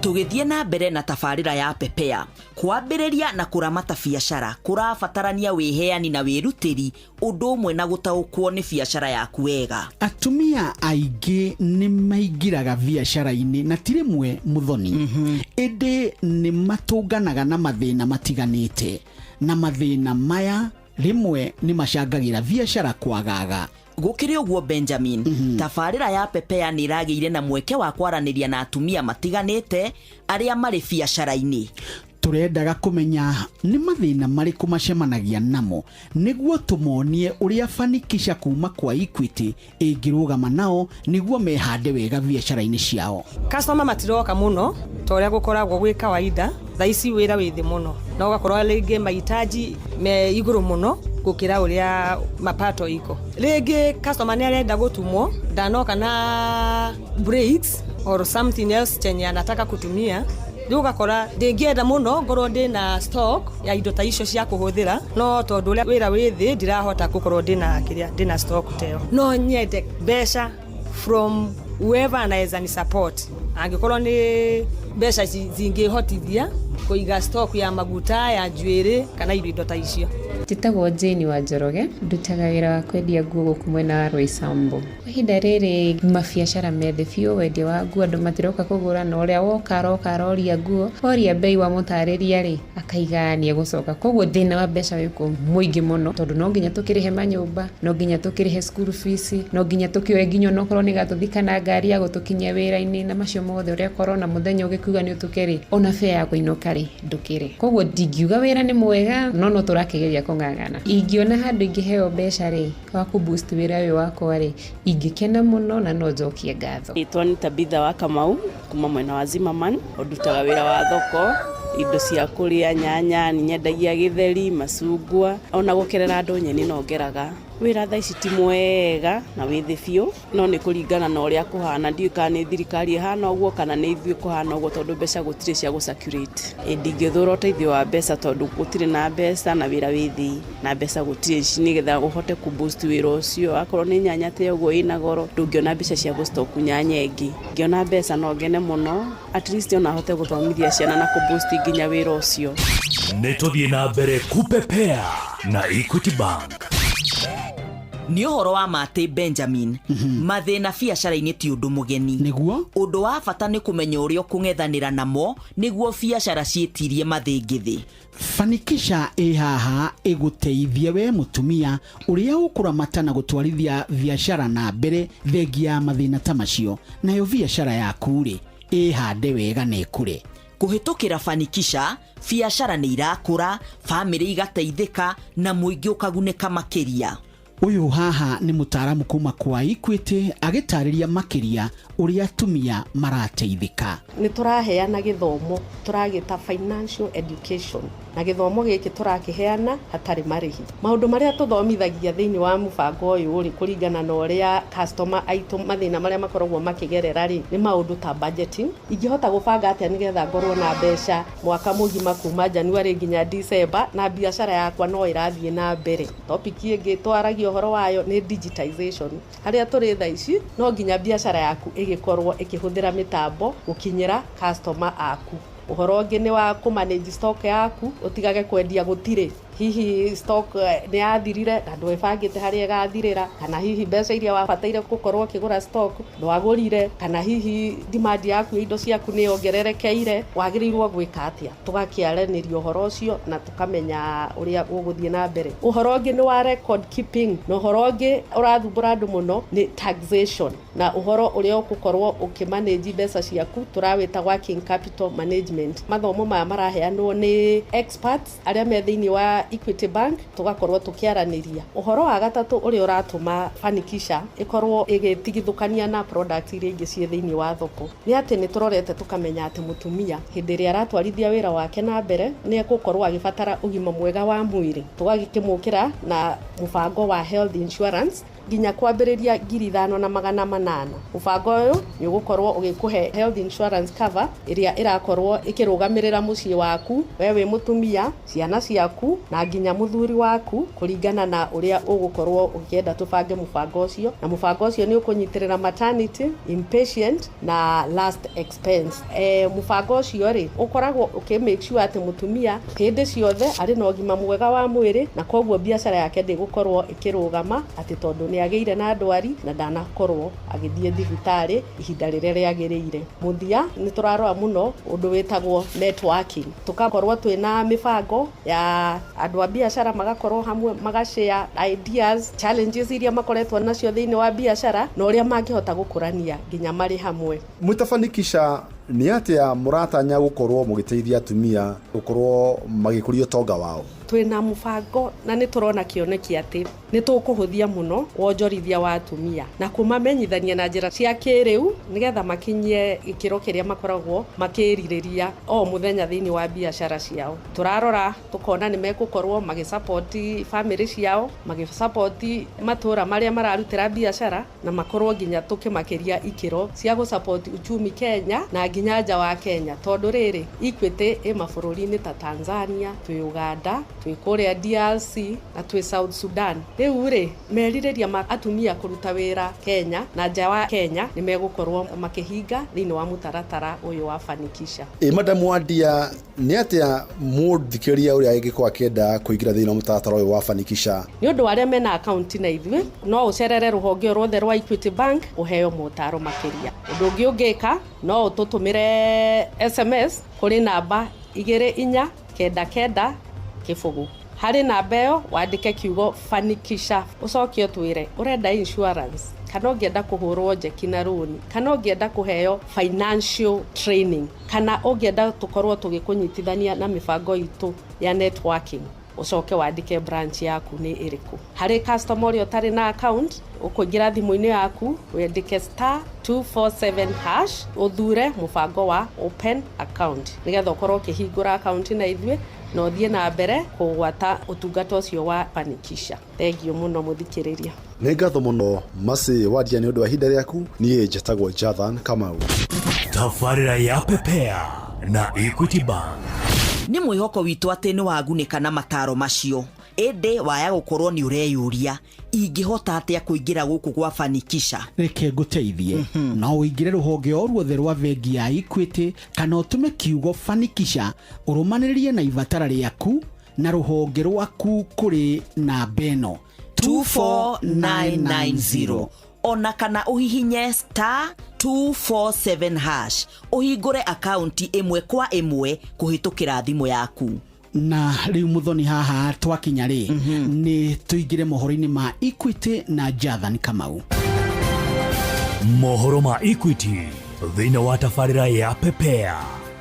Tũgĩthiĩ na mbere na tabarĩra ya Pepea, kwambĩrĩria na kũramata biacara kũrabatarania wĩheani na wĩrutĩri, ũndũ ũmwe na gũtaũkwo nĩ biacara yaku wega. Atumia aingĩ nĩ maingĩraga biacara-inĩ na ti rĩmwe mũthoni, ĩndĩ nĩ matũnganaga na mathĩna matiganĩte, na mathĩna maya rĩmwe nĩ macangagĩra biacara kwagaga. Gũkĩrĩ ũguo Benjamin, tabarĩra ya Pepea nĩ ĩragĩire na mweke wa kwaranĩria na atumia matiganĩte arĩa marĩ biacara-inĩ. Tũrendaga kũmenya nĩ mathĩna marĩkũ macemanagia namo nĩguo tũmonie ũrĩa Fanikisha kuma kwa Equity ĩngĩrũgama nao nĩguo mehande wega biacara-inĩ ciao. Customer matiroka mũno ta ũrĩa gũkoragwo gwĩ kawaida. Thaa ici wĩra wĩ thĩ mũno na ũgakorwo rĩngĩ mahitaji me igũrũ mũno gũkĩra ũrĩa mapato iko. Rĩngĩ customer nĩ arenda gũtumwo, ndanoka na braids or something else chenye anataka kutumia. Rĩu ũgakora ndĩngĩenda mũno ngorwo ndĩna stock ya indo ta icio cia kũhũthĩra, no tondũ ũrĩa wĩra wĩ thĩ ndirahota gũkorwo ndĩna kĩrĩa ndĩna stock ta ĩyo. No nyende mbeca from whoever anaweza ni support, angĩkorwo nĩ mbeca zingĩhotithia kũiga stock ya maguta ya njuĩrĩ kana indo ta icio. Njĩtagwo Jane wa Njoroge, ndutaga wĩra wa kwendia nguo gũkũ mwena wa Roysambu. Kwa ihinda rĩrĩ mabiacara me thĩ biũ, wendia wa nguo andũ matiroka kũgũra, na ũrĩa woka aroka aroria nguo, oria bei wamũtarĩria rĩ, akaiga nĩegũcoka. Koguo thĩna wa mbeca wĩkuo mũingĩ mũno, tondũ no nginya tũkĩrĩhe manyũmba, no nginya tũkĩrĩhe school fees, no nginya tũkĩoe nginya onokorwo nĩ gatũthi kana ngari ya gũtũkinyia wĩra-inĩ, na macio mothe ũrĩa korona mũthenya ũgĩkiuga nĩ ũtũke rĩ, ona fare ya kũinũka rĩ, ndũkĩrĩ. Koguo ndingiuga wĩra nĩ mwega, no no tũrakĩgeria kũng'ang'ana. Ingĩona handũ ingĩheo mbeca rĩ, wa kũ boost wĩra ũyũ wakwa rĩ, ingĩkena mũno na no njokie ngatho. Rĩtwa nĩ Tabitha wa Kamau kuma mwena wa Zimmerman, ndutaga wĩra wa thoko, indo cia kũrĩa, nyanya, nĩ nyendagia gĩtheri, macungwa, ona gũkerera andũ nyeni no ngeraga. Wĩra thaa ici ti mwega na wĩ thĩ biũ, no nĩ kũringana na ũrĩa kũhana. Ndiũĩ kana nĩ thirikari ĩhana ũguo kana nĩ ithuĩ kũhana ũguo, tondũ mbeca gũtirĩ cia gũ circulate. Ndingĩthũra ũteithio wa mbeca tondũ gũtirĩ na mbeca na wĩra wĩ thĩ na mbeca gũtirĩ, nĩgetha ũhote kũ boost wĩra ũcio. Akorwo nĩ nyanya ta ũguo ĩna goro, ndũngĩona mbeca cia gũ stock nyanya ĩngĩ. Ngĩona mbeca no ngene mũno, at least ona hote gũthomithia ciana na kũ boost nginya wĩra ũcio. Nĩ tũthiĩ na mbere kupepea na Equity Bank. Nĩ ũhoro wa ma atĩ Benjamin, mathĩna biacara-inĩ ti ũndũ mũgeni. Nĩguo ũndũ wa bata nĩ kũmenya ũrĩa ũkũng'ethanĩra namo nĩguo biacara ciĩtirie mathĩngĩthĩ. Fanikisha ĩ haha ĩgũteithie we mũtumia ũrĩa ũkũramata na gũtwarithia biacara na mbere thengia ya mathĩna ta macio, nayo biacara yaku rĩ ĩhande wega na ĩkũre. Kũhĩtũkĩra Fanikisha, biacara nĩ irakũra, bamĩrĩ igateithĩka na mũingĩ ũkagunĩka makĩria. Ũyũ haha nĩ mũtaaramu kuma kwa Equity agĩtarĩria makĩria ũrĩa atumia marateithĩka. Nĩ tũraheana gĩthomo tũragĩta financial education. Na gĩthomo gĩkĩ tũrakĩheana hatarĩ marĩhi. Maũndũ marĩa tũthomithagia thĩinĩ wa mũbango ũyũ rĩ, kũringana na ũrĩa customer aitũ mathĩna marĩa makoragwo makĩgerera rĩ, nĩ maũndũ ta budgeting. Ingĩhota gũbanga atĩa nĩgetha ngorwo na mbeca mwaka mũgima kuma January nginya December na biacara yakwa no ĩrathiĩ na mbere. Topic ĩngĩ twaragia ũhoro wayo nĩ digitization. Harĩa tũrĩ thaa ici no nginya biacara yaku ĩgĩkorwo ĩkĩhũthĩra mĩtambo gũkinyĩra customer aku. Ũhoro ũngĩ nĩ wa kũ manage stock yaku, ũtigage kwendia gũtirĩ. Hihi stock nĩ yathirire na ndwebangĩte harĩa ĩgathirĩra, kana hihi mbeca iria wabataire gũkorwo ũkĩgũra stock ndwagũrire, kana hihi demand yaku ya indo ciaku nĩ yongererekeire, wagĩrĩirwo gwĩka atĩa? Tũgakĩaranĩria ũhoro ũcio na tũkamenya ũrĩa ũgũthiĩ na mbere. Ũhoro ũngĩ nĩ wa record keeping, na ũhoro ũngĩ ũrathumbũra andũ mũno nĩ taxation, na ũhoro ũrĩa ũgũkorwo ũkĩmanage mbeca ciaku tũrawĩta working capital management. Mathomo maya maraheanwo nĩ experts arĩa me thĩinĩ wa Equity Bank, tũgakorwo tũkĩaranĩria. Ũhoro wa gatatũ ũrĩa ũratũma Fanikisha ĩkorwo ĩgĩtigithũkania na product iria ingĩ ciĩ thĩinĩ wa thoko nĩ atĩ nĩ tũrorete tũkamenya atĩ mũtumia hĩndĩ ĩrĩa aratwarithia wĩra wake na mbere nĩ egũkorwo agĩbatara ũgima mwega wa mwĩrĩ. Tũgagĩkĩmũkĩra na mũbango wa health insurance nginya kwambĩrĩria 5800. Mũbango ũyũ nĩ ũgũkorwo ũgĩkũhe health insurance cover ĩrĩa ĩrakorwo ĩkĩrũgamĩrĩra mũciĩ waku, we wĩ mũtumia, ciana ciaku na nginya mũthuri waku, kũringana na ũrĩa ũgũkorwo ũkĩenda tũbange mũbango ũcio. Na mũbango ũcio nĩ ũkũnyitĩrĩra maternity, inpatient na last expense. Mũbango ũcio rĩ, ũkoragwo ũkĩ make sure atĩ mũtumia hĩndĩ ciothe arĩ na ũgima mwega wa mwĩrĩ, na koguo biacara yake ndĩgũkorwo ĩkĩrũgama atĩ tondũ nĩ agĩire na ndwari na ndanakorwo agĩthiĩ thibitarĩ ihinda rĩrĩa rĩagĩrĩire. Mũthia nĩ tũrarora mũno ũndũ wĩtagwo networking, tũgakorwo twĩna mĩbango ya andũ a biacara magakorwo hamwe, magashare ideas, challenges iria makoretwo nacio thĩinĩ wa biacara na ũrĩa mangĩhota gũkũrania nginya marĩ hamwe. Mwĩtafanikisha nĩ atĩa mũratanya gũkorwo mũgĩteithia atumia gũkorwo magĩkũria ũtonga wao? Twĩna mũbango na nĩ tũrona kĩoneki atĩ nĩ tũkũhũthia mũno wonjorithia wa atumia na kũmamenyithania na njĩra cia kĩrĩu nĩgetha makinyie gĩkĩro kĩrĩa makoragwo makĩrirĩria o mũthenya thĩinĩ wa biacara ciao. Tũrarora tũkona nĩ megũkorwo magĩsapoti bamĩrĩ ciao, magĩsapoti matũra marĩa mararutĩra biacara, na makorwo nginya tũkĩmakĩria ikĩro cia gũsapoti uchumi Kenya na nginya nja wa Kenya, tondũ rĩrĩ Equity ĩ mabũrũri-inĩ ta Tanzania, twĩ Uganda, twĩ kũrĩa DRC na twĩ South Sudan. Rĩu rĩ, merirĩria ma atumia kũruta wĩra Kenya na nja wa Kenya nĩ megũkorwo makĩhinga thĩinĩ wa mũtaratara ũyũ wa Fanikisha. Ĩ Madam Wandia, nĩ atĩa mũthikĩrĩria ũrĩa angĩkorwo akĩenda kũingĩra thĩinĩ wa mũtaratara ũyũ wa Fanikisha? Nĩ ũndũ wa arĩa mena akaunti na ithuĩ, no ũcerere rũhonge o ruothe rwa Equity Bank ũheo motaro makĩria. Ũndũ ũngĩ ũngĩka, no ũtũtũmĩre SMS kũrĩ namba 2499 0. Harĩ namba ĩyo wandĩke kiugo Fanikisha, ũcoke ũtwĩre ũrenda insurance, kana ũngĩenda kũhũrwo njeki na rũni, kana ũngĩenda kũheo financial training, kana ũngĩenda tũkorwo tũgĩkũnyitithania na mĩbango itũ ya networking, ũcoke wandĩke branch yaku nĩ ĩrĩkũ. Harĩ customer ũrĩa ũtarĩ na account, ũkũingĩra thimũ-inĩ yaku wandĩke *247#, ũthure mũbango wa open account nĩgetha ũkorwo ũkĩhingũra account na ithuĩ na ũthiĩ na mbere kũgwata ũtungata ũcio wa Fanikisha. Thengiũ mũno mũthikĩrĩria. Nĩ ngatho mũno Mercy Wandia nĩ ũndũ wa ihinda rĩaku. Niĩ njĩtagwo Jathan Kamau. Tabarĩra ya Pepea na Equity Bank. Nĩ mwĩhoko witũ atĩ nĩ wagunĩka na mataro macio, ĩndĩ waya gũkorwo nĩ ũreyũria, ingĩhota atĩa kũingĩra gũkũ gwa Fanikisha? Reke ngũteithie. No ũingĩre rũhonge o ruothe rwa bengi ya Equity kana ũtũme kiugo Fanikisha, ũrũmanĩrĩrie na ibatara rĩaku na rũhonge rwaku kũrĩ namba ĩno 24990, ona kana ũhihinye *247# ũhingũre akaunti ĩmwe kwa ĩmwe kũhĩtũkĩra thimũ yaku. Na rĩu mũthoni, haha twakinya rĩ, nĩ tũingĩre mohoro-inĩ ma Equity na Jathan Kamau. Mohoro ma Equity thĩinĩ wa tabarĩra ya Pepea.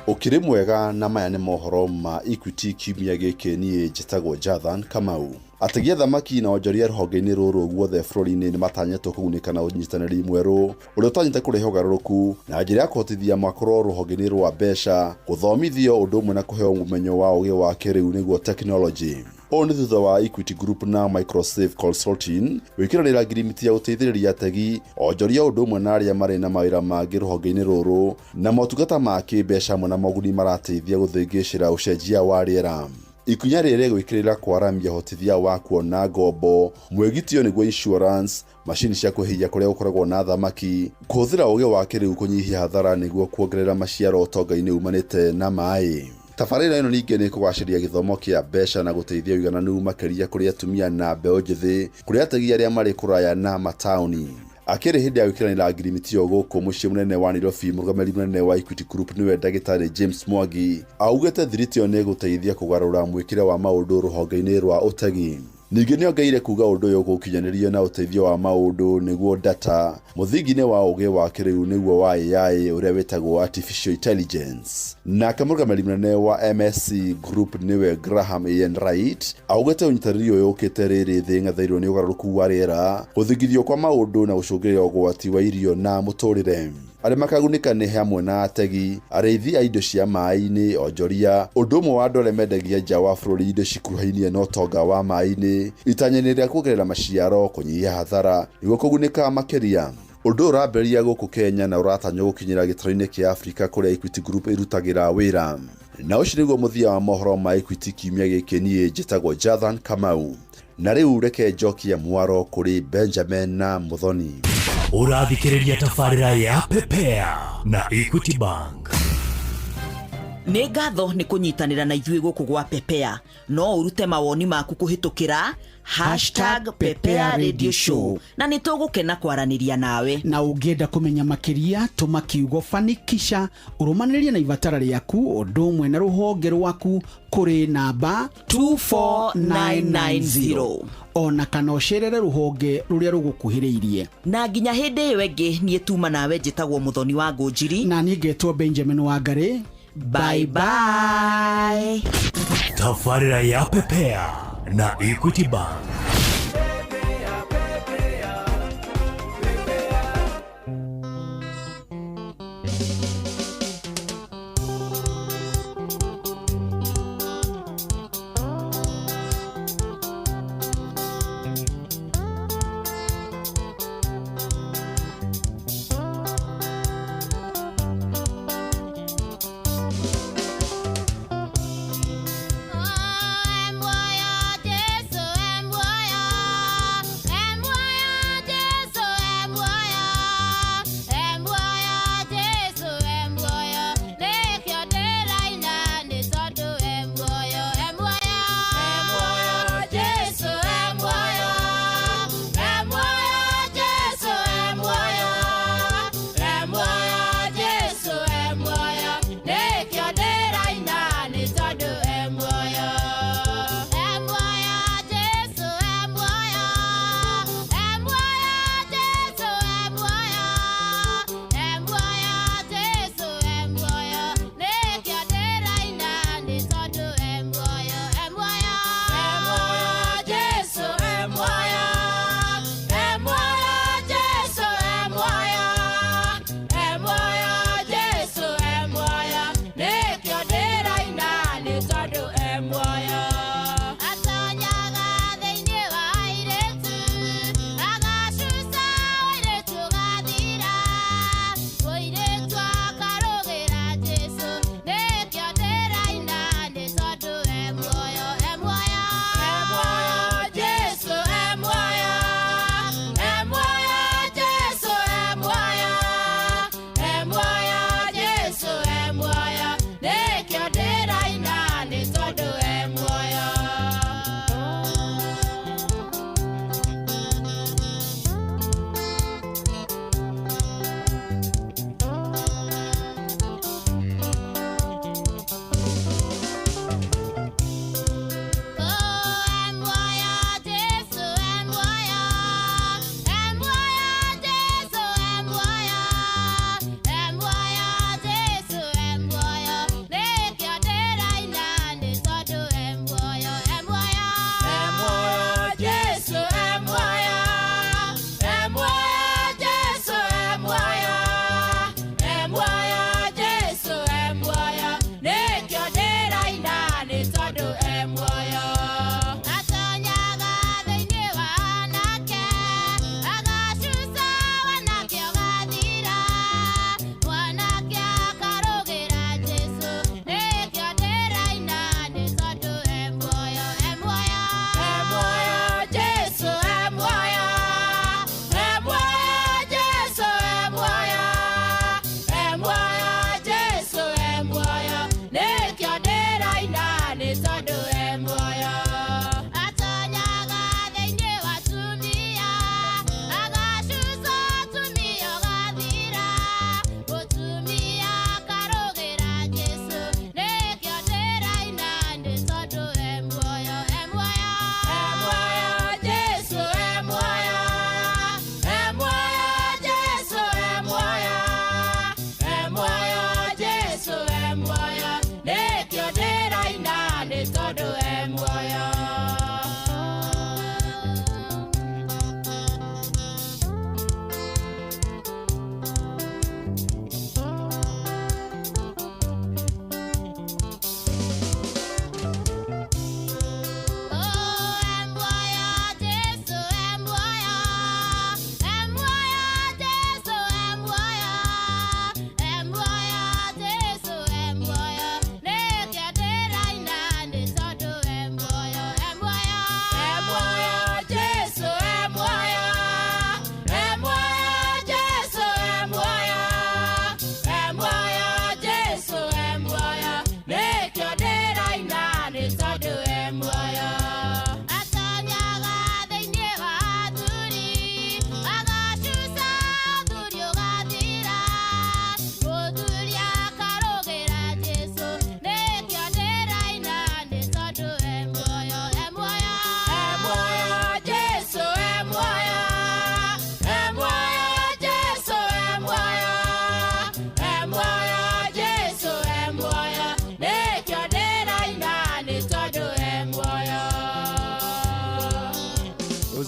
Ũkĩrĩ mwega, na maya nĩ mohoro ma Equity kiumia gĩkĩ. Niĩ njĩtagwo Jathan Kamau. Ategi a thamaki na onjoria rũhonge-inĩ rũrũ guothe bũrũri-inĩ nĩmatanyĩtwo kũgunĩka na ũnyitanĩri mwerũ ũrĩa ũtanyĩte kũrehe ũgarũrũku na njĩra ya kũhotithia makorwo rũhonge-inĩ rwa mbeca, gũthomithio ũndũ ũmwe na kũheo ũmenyo wa ũgĩ wa kĩrĩu nĩguo tekinoronjĩ. Ũũ nĩ thutha wa Equity Group na Microsave Consulting gwĩkĩranĩra ngirimiti ya gũteithĩrĩria ategi, onjoria ũndũ ũmwe na arĩa marĩ na mawĩra mangĩ rũhonge-inĩ rũrũ na motungata ma kĩmbeca hamwe na moguni marateithia gũthĩngĩcĩra ũcenjia wa rĩera. Ikinya rĩrĩ gwĩkĩrĩra kwaramia ũhotithia wa kuona ngombo, mwĩgitio nĩguo insurance, macini cia kwĩhĩia kũrĩa gũkoragwo na thamaki, kũhũthĩra ũgĩ wa kĩrĩu kũnyihia hathara nĩguo kuongerera maciaro ũtonga-inĩ umanĩte na maĩ. Tabarĩra ĩno ningĩ nĩ ĩkũgacĩria gĩthomo kĩa mbeca na gũteithia ũigananu makĩria kũrĩ atumia na mbeũ njĩthĩ, kũrĩ ategi arĩa marĩ kũraya na mataũni. Akĩrĩ hĩndĩ ya gwĩkĩranĩra ngirimiti ĩyo gũkũ mũciĩ mũnene wa Nairobi, mũrũgamĩrĩri mũnene wa Equity Group nĩwe ndagĩtarĩ James Mwangi augĩte thiriti ĩyo nĩ ĩgũteithia kũgarũra mwĩkĩre wa maũndũ rũhonge-inĩ rwa ũtegi. Ningĩ nĩongereire kuga ũndũ ũyũ ũgũkinyanĩrio na ũteithio wa maũndũ nĩguo data, mũthingi-inĩ wa ũgĩ wa kĩrĩu nĩguo wa AI ũrĩa wĩtagwo artificial intelligence. Nake mũrũgamĩrĩri mũnene wa MSC Group nĩwe Graham Ian Wright augĩte ũnyitanĩri ũyũ ũkĩte rĩrĩ thĩ ĩng'etheirwo nĩ ũgarũrũku wa rĩera, gũthingithio kwa maũndũ na gũcũngĩrĩria ũgwati wa irio na mũtũrĩre. Arĩa makagunĩka nĩ hamwe na ategi, arĩithi a indo cia maĩ-inĩ, onjoria, ũndũ ũmwe wa andũ arĩa mendagia nja wa bũrũri indo cikuhainie na ũtonga wa maĩ-inĩ, itanya-inĩ rĩa kuongerera maciaro, kũnyihia hathara nĩguo kũgunĩka makĩria. Ũndũ ũyũ ũrambĩrĩria gũkũ Kenya na ũratanywo gũkinyĩra gĩtarũ-inĩ kĩa Afrika kũrĩa Equity Group ĩrutagĩra wĩra. Na ũcio nĩguo mũthia wa mohoro ma Equity kiumia gĩkĩ. Niĩ njĩtagwo Jathan Kamau. Na rĩu reke njokie mwaro kũrĩ Benjamin na Muthoni. Ũrathikĩrĩria tabarĩra ya Pepea na Equity Bank. Nĩ ngatho nĩ kũnyitanĩra na ithuĩ gũkũ gwa Pepea. No ũrute mawoni maku kũhĩtũkĩra #PepeaRadioShow na nĩ tũgũkena kwaranĩria nawe. Na ũngĩenda kũmenya makĩria, tũma kiugo fanikisha ũrũmanĩrĩrie na ibatara rĩaku ũndũ ũmwe na rũhonge rwaku kũrĩ namba 24990 ona kana ũcerere rũhonge rũrĩa rũgũkuhĩrĩirie. Na nginya hĩndĩ ĩyo ĩngĩ, niĩ tuma nawe njĩtagwo Muthoni wa Ngũnjiri na niĩ ngetwo Benjamin Wangari. Bye bye. Tabarĩra ya Pepea na Equity Bank. Jesu,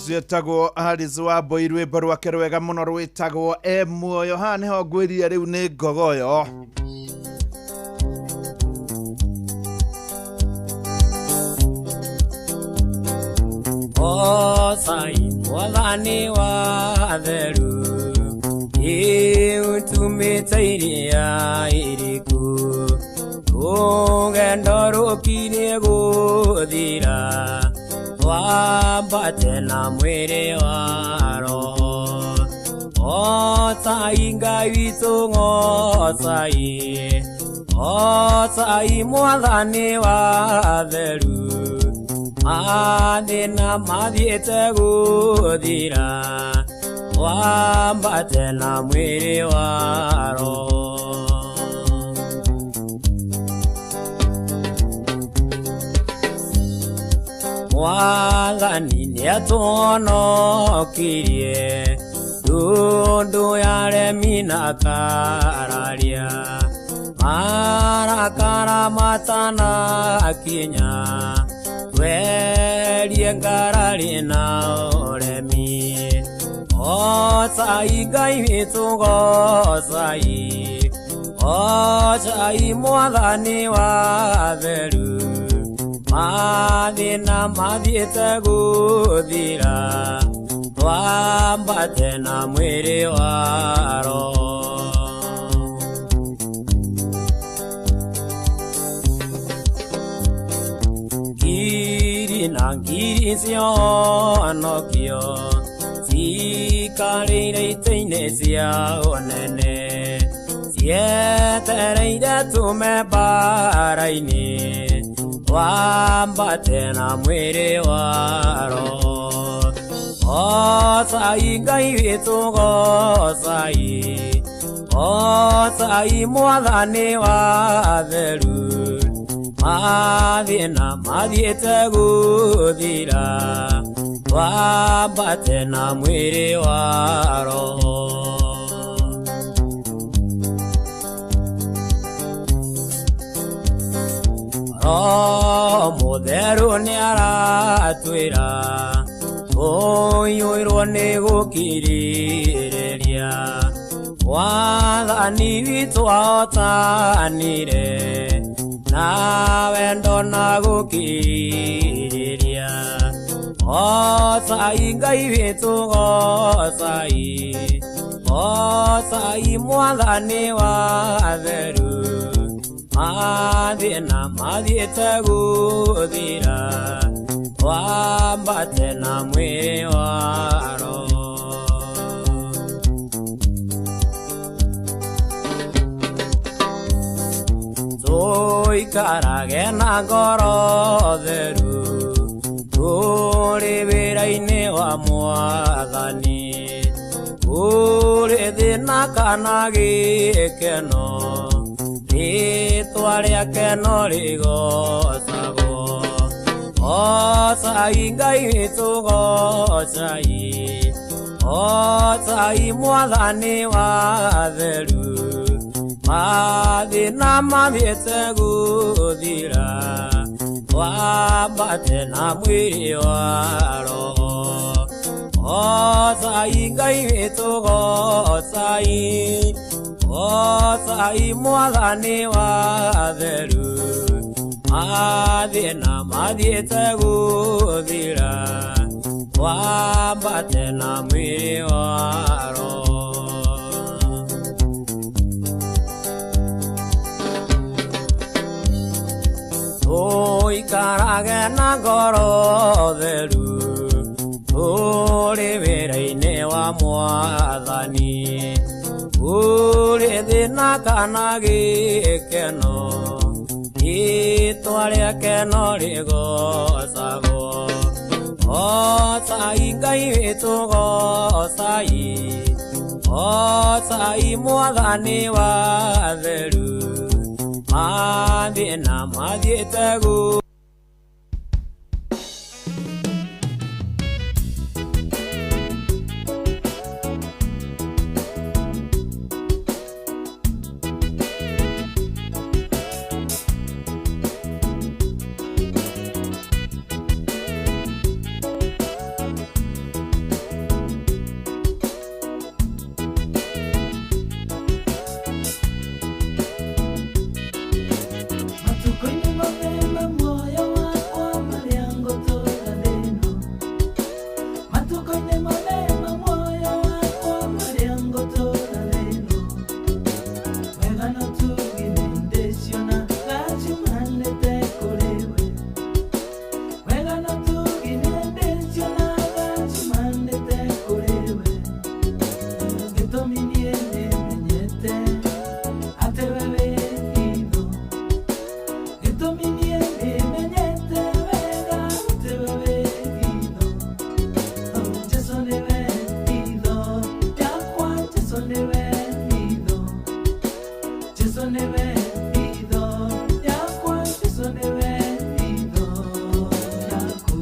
Ũcio etagwo Alice Wambui, rwĩmbo rwake rwega mũno rwĩtagwo e muoyo. Haha nĩho ngwĩrire rĩu nĩ ngogoyo. Osai mwathani wa theru iutumĩte iria iriku rũgendo rũkirie gũthira twambate na mwĩrĩ wa roho. Osai Ngai witũ ng'ocai, osai mwathani wa theru mathĩna mathiĩte gũthira wambate na mwĩrĩ wa roho. Mwathani nĩatũhonokirie ndundu ya aremi na kararia marakara matanakinya twerie ngarari na ũremi. Osai Ngai witũ gocai, osai mwathani wa theru mathĩna mathiĩte gũthira twambate na mwĩrĩ wa roho. Ngiri na ngiri cionokio cikarĩire itĩ-inĩ cia ũnene cietereire tume mbara-inĩ twambate na mwĩrĩ wa roho. Osai Ngai witũ gocai, osai mwathani wa theru mathĩna mathiĩte gũthira twambate na mwĩrĩ wa roho. Roho Mũtheru nĩaratwĩra tũiyũirwo nĩ gũkirĩrĩria wathani witũ ahotanire na wendo na gũkirĩrĩria. Osai Ngai witũ gocai, osai mwathani wa theru mathĩna mathiĩte gũthira twambate na mwĩrĩ wa roho. Tũikarage na ngoro theru tũrĩ wĩra-inĩ wa mwathani kũrĩ thĩna kana gĩkeno rĩtwa rĩake no rĩgocagwo. Osai Ngai witũ gocai, osai mwathani wa theru mathĩna mathiĩte gũthira twambate na mwĩrĩ wa roho. Osai Ngai witũ gocai, osai mwathani wa theru mathĩna mathiĩte gũthira twambate na mwĩrĩ wa roho. Tũikarage na ngoro theru tũrĩ wĩra-inĩ wa mwathani kũrĩ thĩna kana gĩkeno rĩtwa rĩake no rĩgocagwo. Osai Ngai witũ gocai, osai mwathani wa theru mathĩna mathiĩte gũ Jesu nĩwe hitho yakwa, Jesu nĩwe hitho yakwa.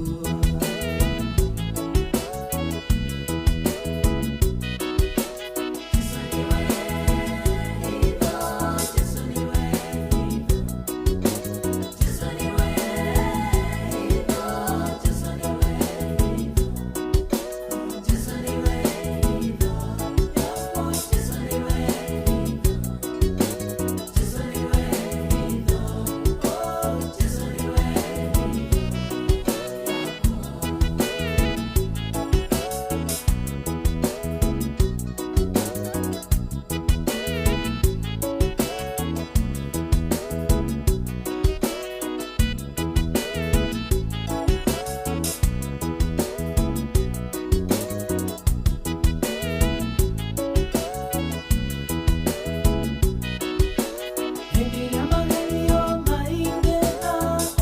Hĩndĩ ĩrĩa magerio maingĩha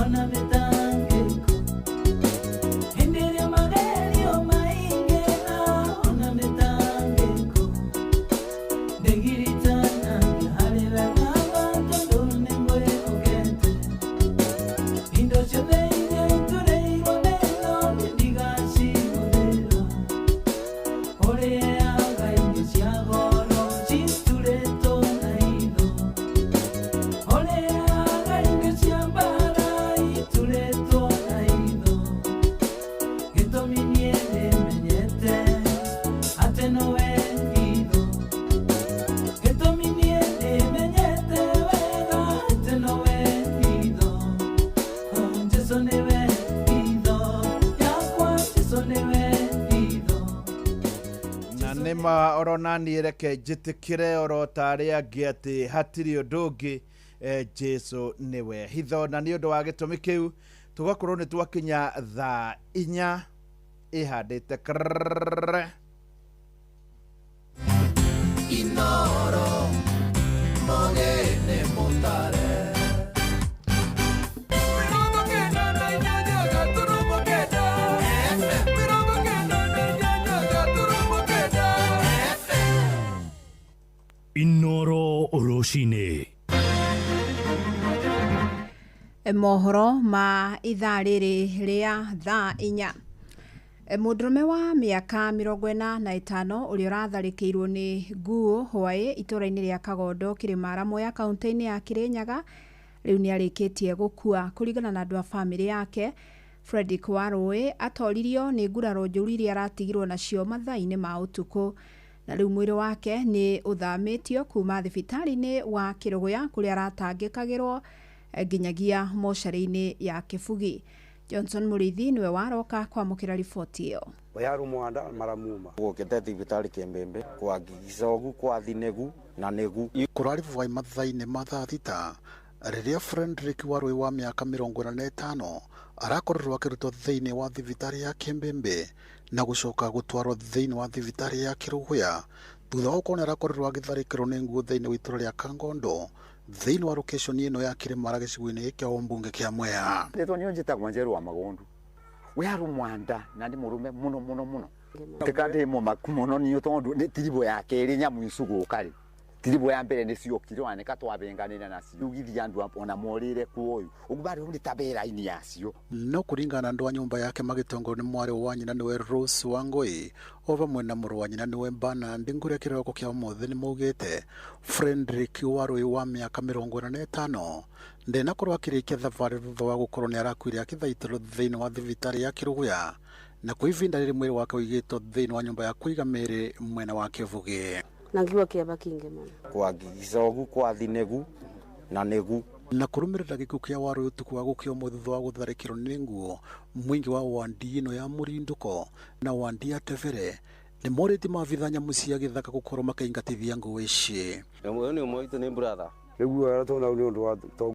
ona mĩtangĩko, hĩndĩ ĩrĩa magerio maingĩha ona mĩtangĩko, ndĩgiritanagia harĩ we Baba tondũ nĩngwĩhokete. Indo ciothe iria iturĩirwo thĩ-ĩno niĩ ndigacihũthĩra, ũrĩaga indo cia goro citurĩtwo na hitho. Ũrĩaga indo cia mbara iturĩtwo na hitho. Gĩtũmi niĩ nĩmenyete atĩ nĩwe hitho. Gĩtũmi niĩ nĩmenyete wega atĩ nĩwe hitho. Jesu nĩwe hitho yakwa, Jesu nĩwe hitho. Na nĩma orona niĩ reke njĩtĩkĩre oro ta arĩa angĩ atĩ hatirĩ ũndũ ũngĩ, Jesu nĩwe hitho. Na nĩ ũndũ wa gĩtũmi kĩu tũgakorwo nĩ twakinya thaa 4 ĩhandĩte krrrr. Inoro mogene mutare 98.9. Inoro rũcinĩ. Mohoro ma ithaa rĩrĩ rĩa thaa 4. Mũndũrũme wa mĩaka 45 ũrĩa ũratharĩkĩirwo nĩ nguo hwaĩ itũũra-inĩ rĩa Kagondo Kĩrĩmara Mwea kaũntĩ-inĩ ya Kĩrĩnyaga rĩu nĩ arĩkĩtie gũkua. Kũringana na andũ a bamĩrĩ yake, Fredrick Warũĩ atoririo nĩ nguraro njũru iria aratigirwo nacio mathaa-inĩ ma ũtukũ, na rĩu mwĩrĩ wake nĩ ũthamĩtio kuma thibitarĩ-inĩ wa Kĩrũgũya kũrĩa aratangĩkagĩrwo nginyagia mocarĩ-inĩ ya Kĩbugi. Johnson Mũrĩithi nĩwe waroka kwamũkĩra riboti ĩyo. Oyaru mwanda maramuma gũkĩte thibitarĩ Kĩmbĩmbĩ kwagicogu kwathi nĩgu na nĩgu. Kũrarĩ bwai mathaa-inĩ ma thaa 6 rĩrĩa Fredrick Warũĩ wa mĩaka 45 arakorirwo akĩrutwo thĩinĩ wa thibitarĩ ya Kĩmbĩmbĩ na gũcoka gũtwarwo thĩinĩ wa thibitarĩ ya Kĩrũgũya thutha wa gũkorwo nĩ arakorirwo agĩtharĩkĩrwo nĩ nguo thĩinĩ wa itũũra rĩa Kangondo thĩinĩ wa location ĩno ya Kĩrĩmara gĩcigo-inĩ kĩa ũmbunge kĩa Mwea. Rĩtwa niyo njĩtagwo Njeru wa Magondu. Wĩaru mwanda na ndĩ mũrũme mũno mũno mũno. Tika ndĩ mũmaku mũno niyo tondũ nĩ tiribũ ya kerĩ nyamũ icu gũka rĩ. Tiribũ ya mbere nĩ ciokire wanĩka twabenganĩra nacio. Ugithia andũ ona morĩre kuo ũyũ. Ũguo barĩ nĩ ta mbera-inĩ yacio. No kũringana na andũ a nyũmba yake magĩtongorio nĩ mwarĩ wa nyina nĩwe Rose Wangũi o vamwe na mũrũ wa nyina nĩwe Bernard Ngũrĩa kĩroko kĩa ũmũthĩ nĩ maugĩte Fredrick Warũĩ wa mĩaka 45 ndenakorwo akĩrĩkia thabarĩ thutha wa gũkorwo nĩ arakuire akĩthaitĩrwo thĩinĩ wa thibitarĩ ya Kĩrũgũya na kwa ihinda rĩrĩ mwĩrĩ wake ũigĩtwo thĩinĩ wa nyũmba ya kũiga mĩĩrĩ mwena wa Kĩbugi. Na ngiwa kĩaba kĩingĩ mũno. Kwagicogu kwathi nĩgu na nĩgu. Na kũrũmĩrĩra gĩkuũ kĩa Warũĩ ũtukũ wa gũkĩa ũmũthĩ thutha wa gũtharĩkĩrwo nĩ nguo mũingĩ wa wandi ĩno ya Mũrindũko na wandi ya Tebere nĩ morĩtie maabitha nyamũ cia gĩthaka gũkorwo makĩingatithia nguo ici. Ũyũ nĩ ũmwe witũ nĩ brother. Rĩu guoya tondũ nĩ ũndũ wa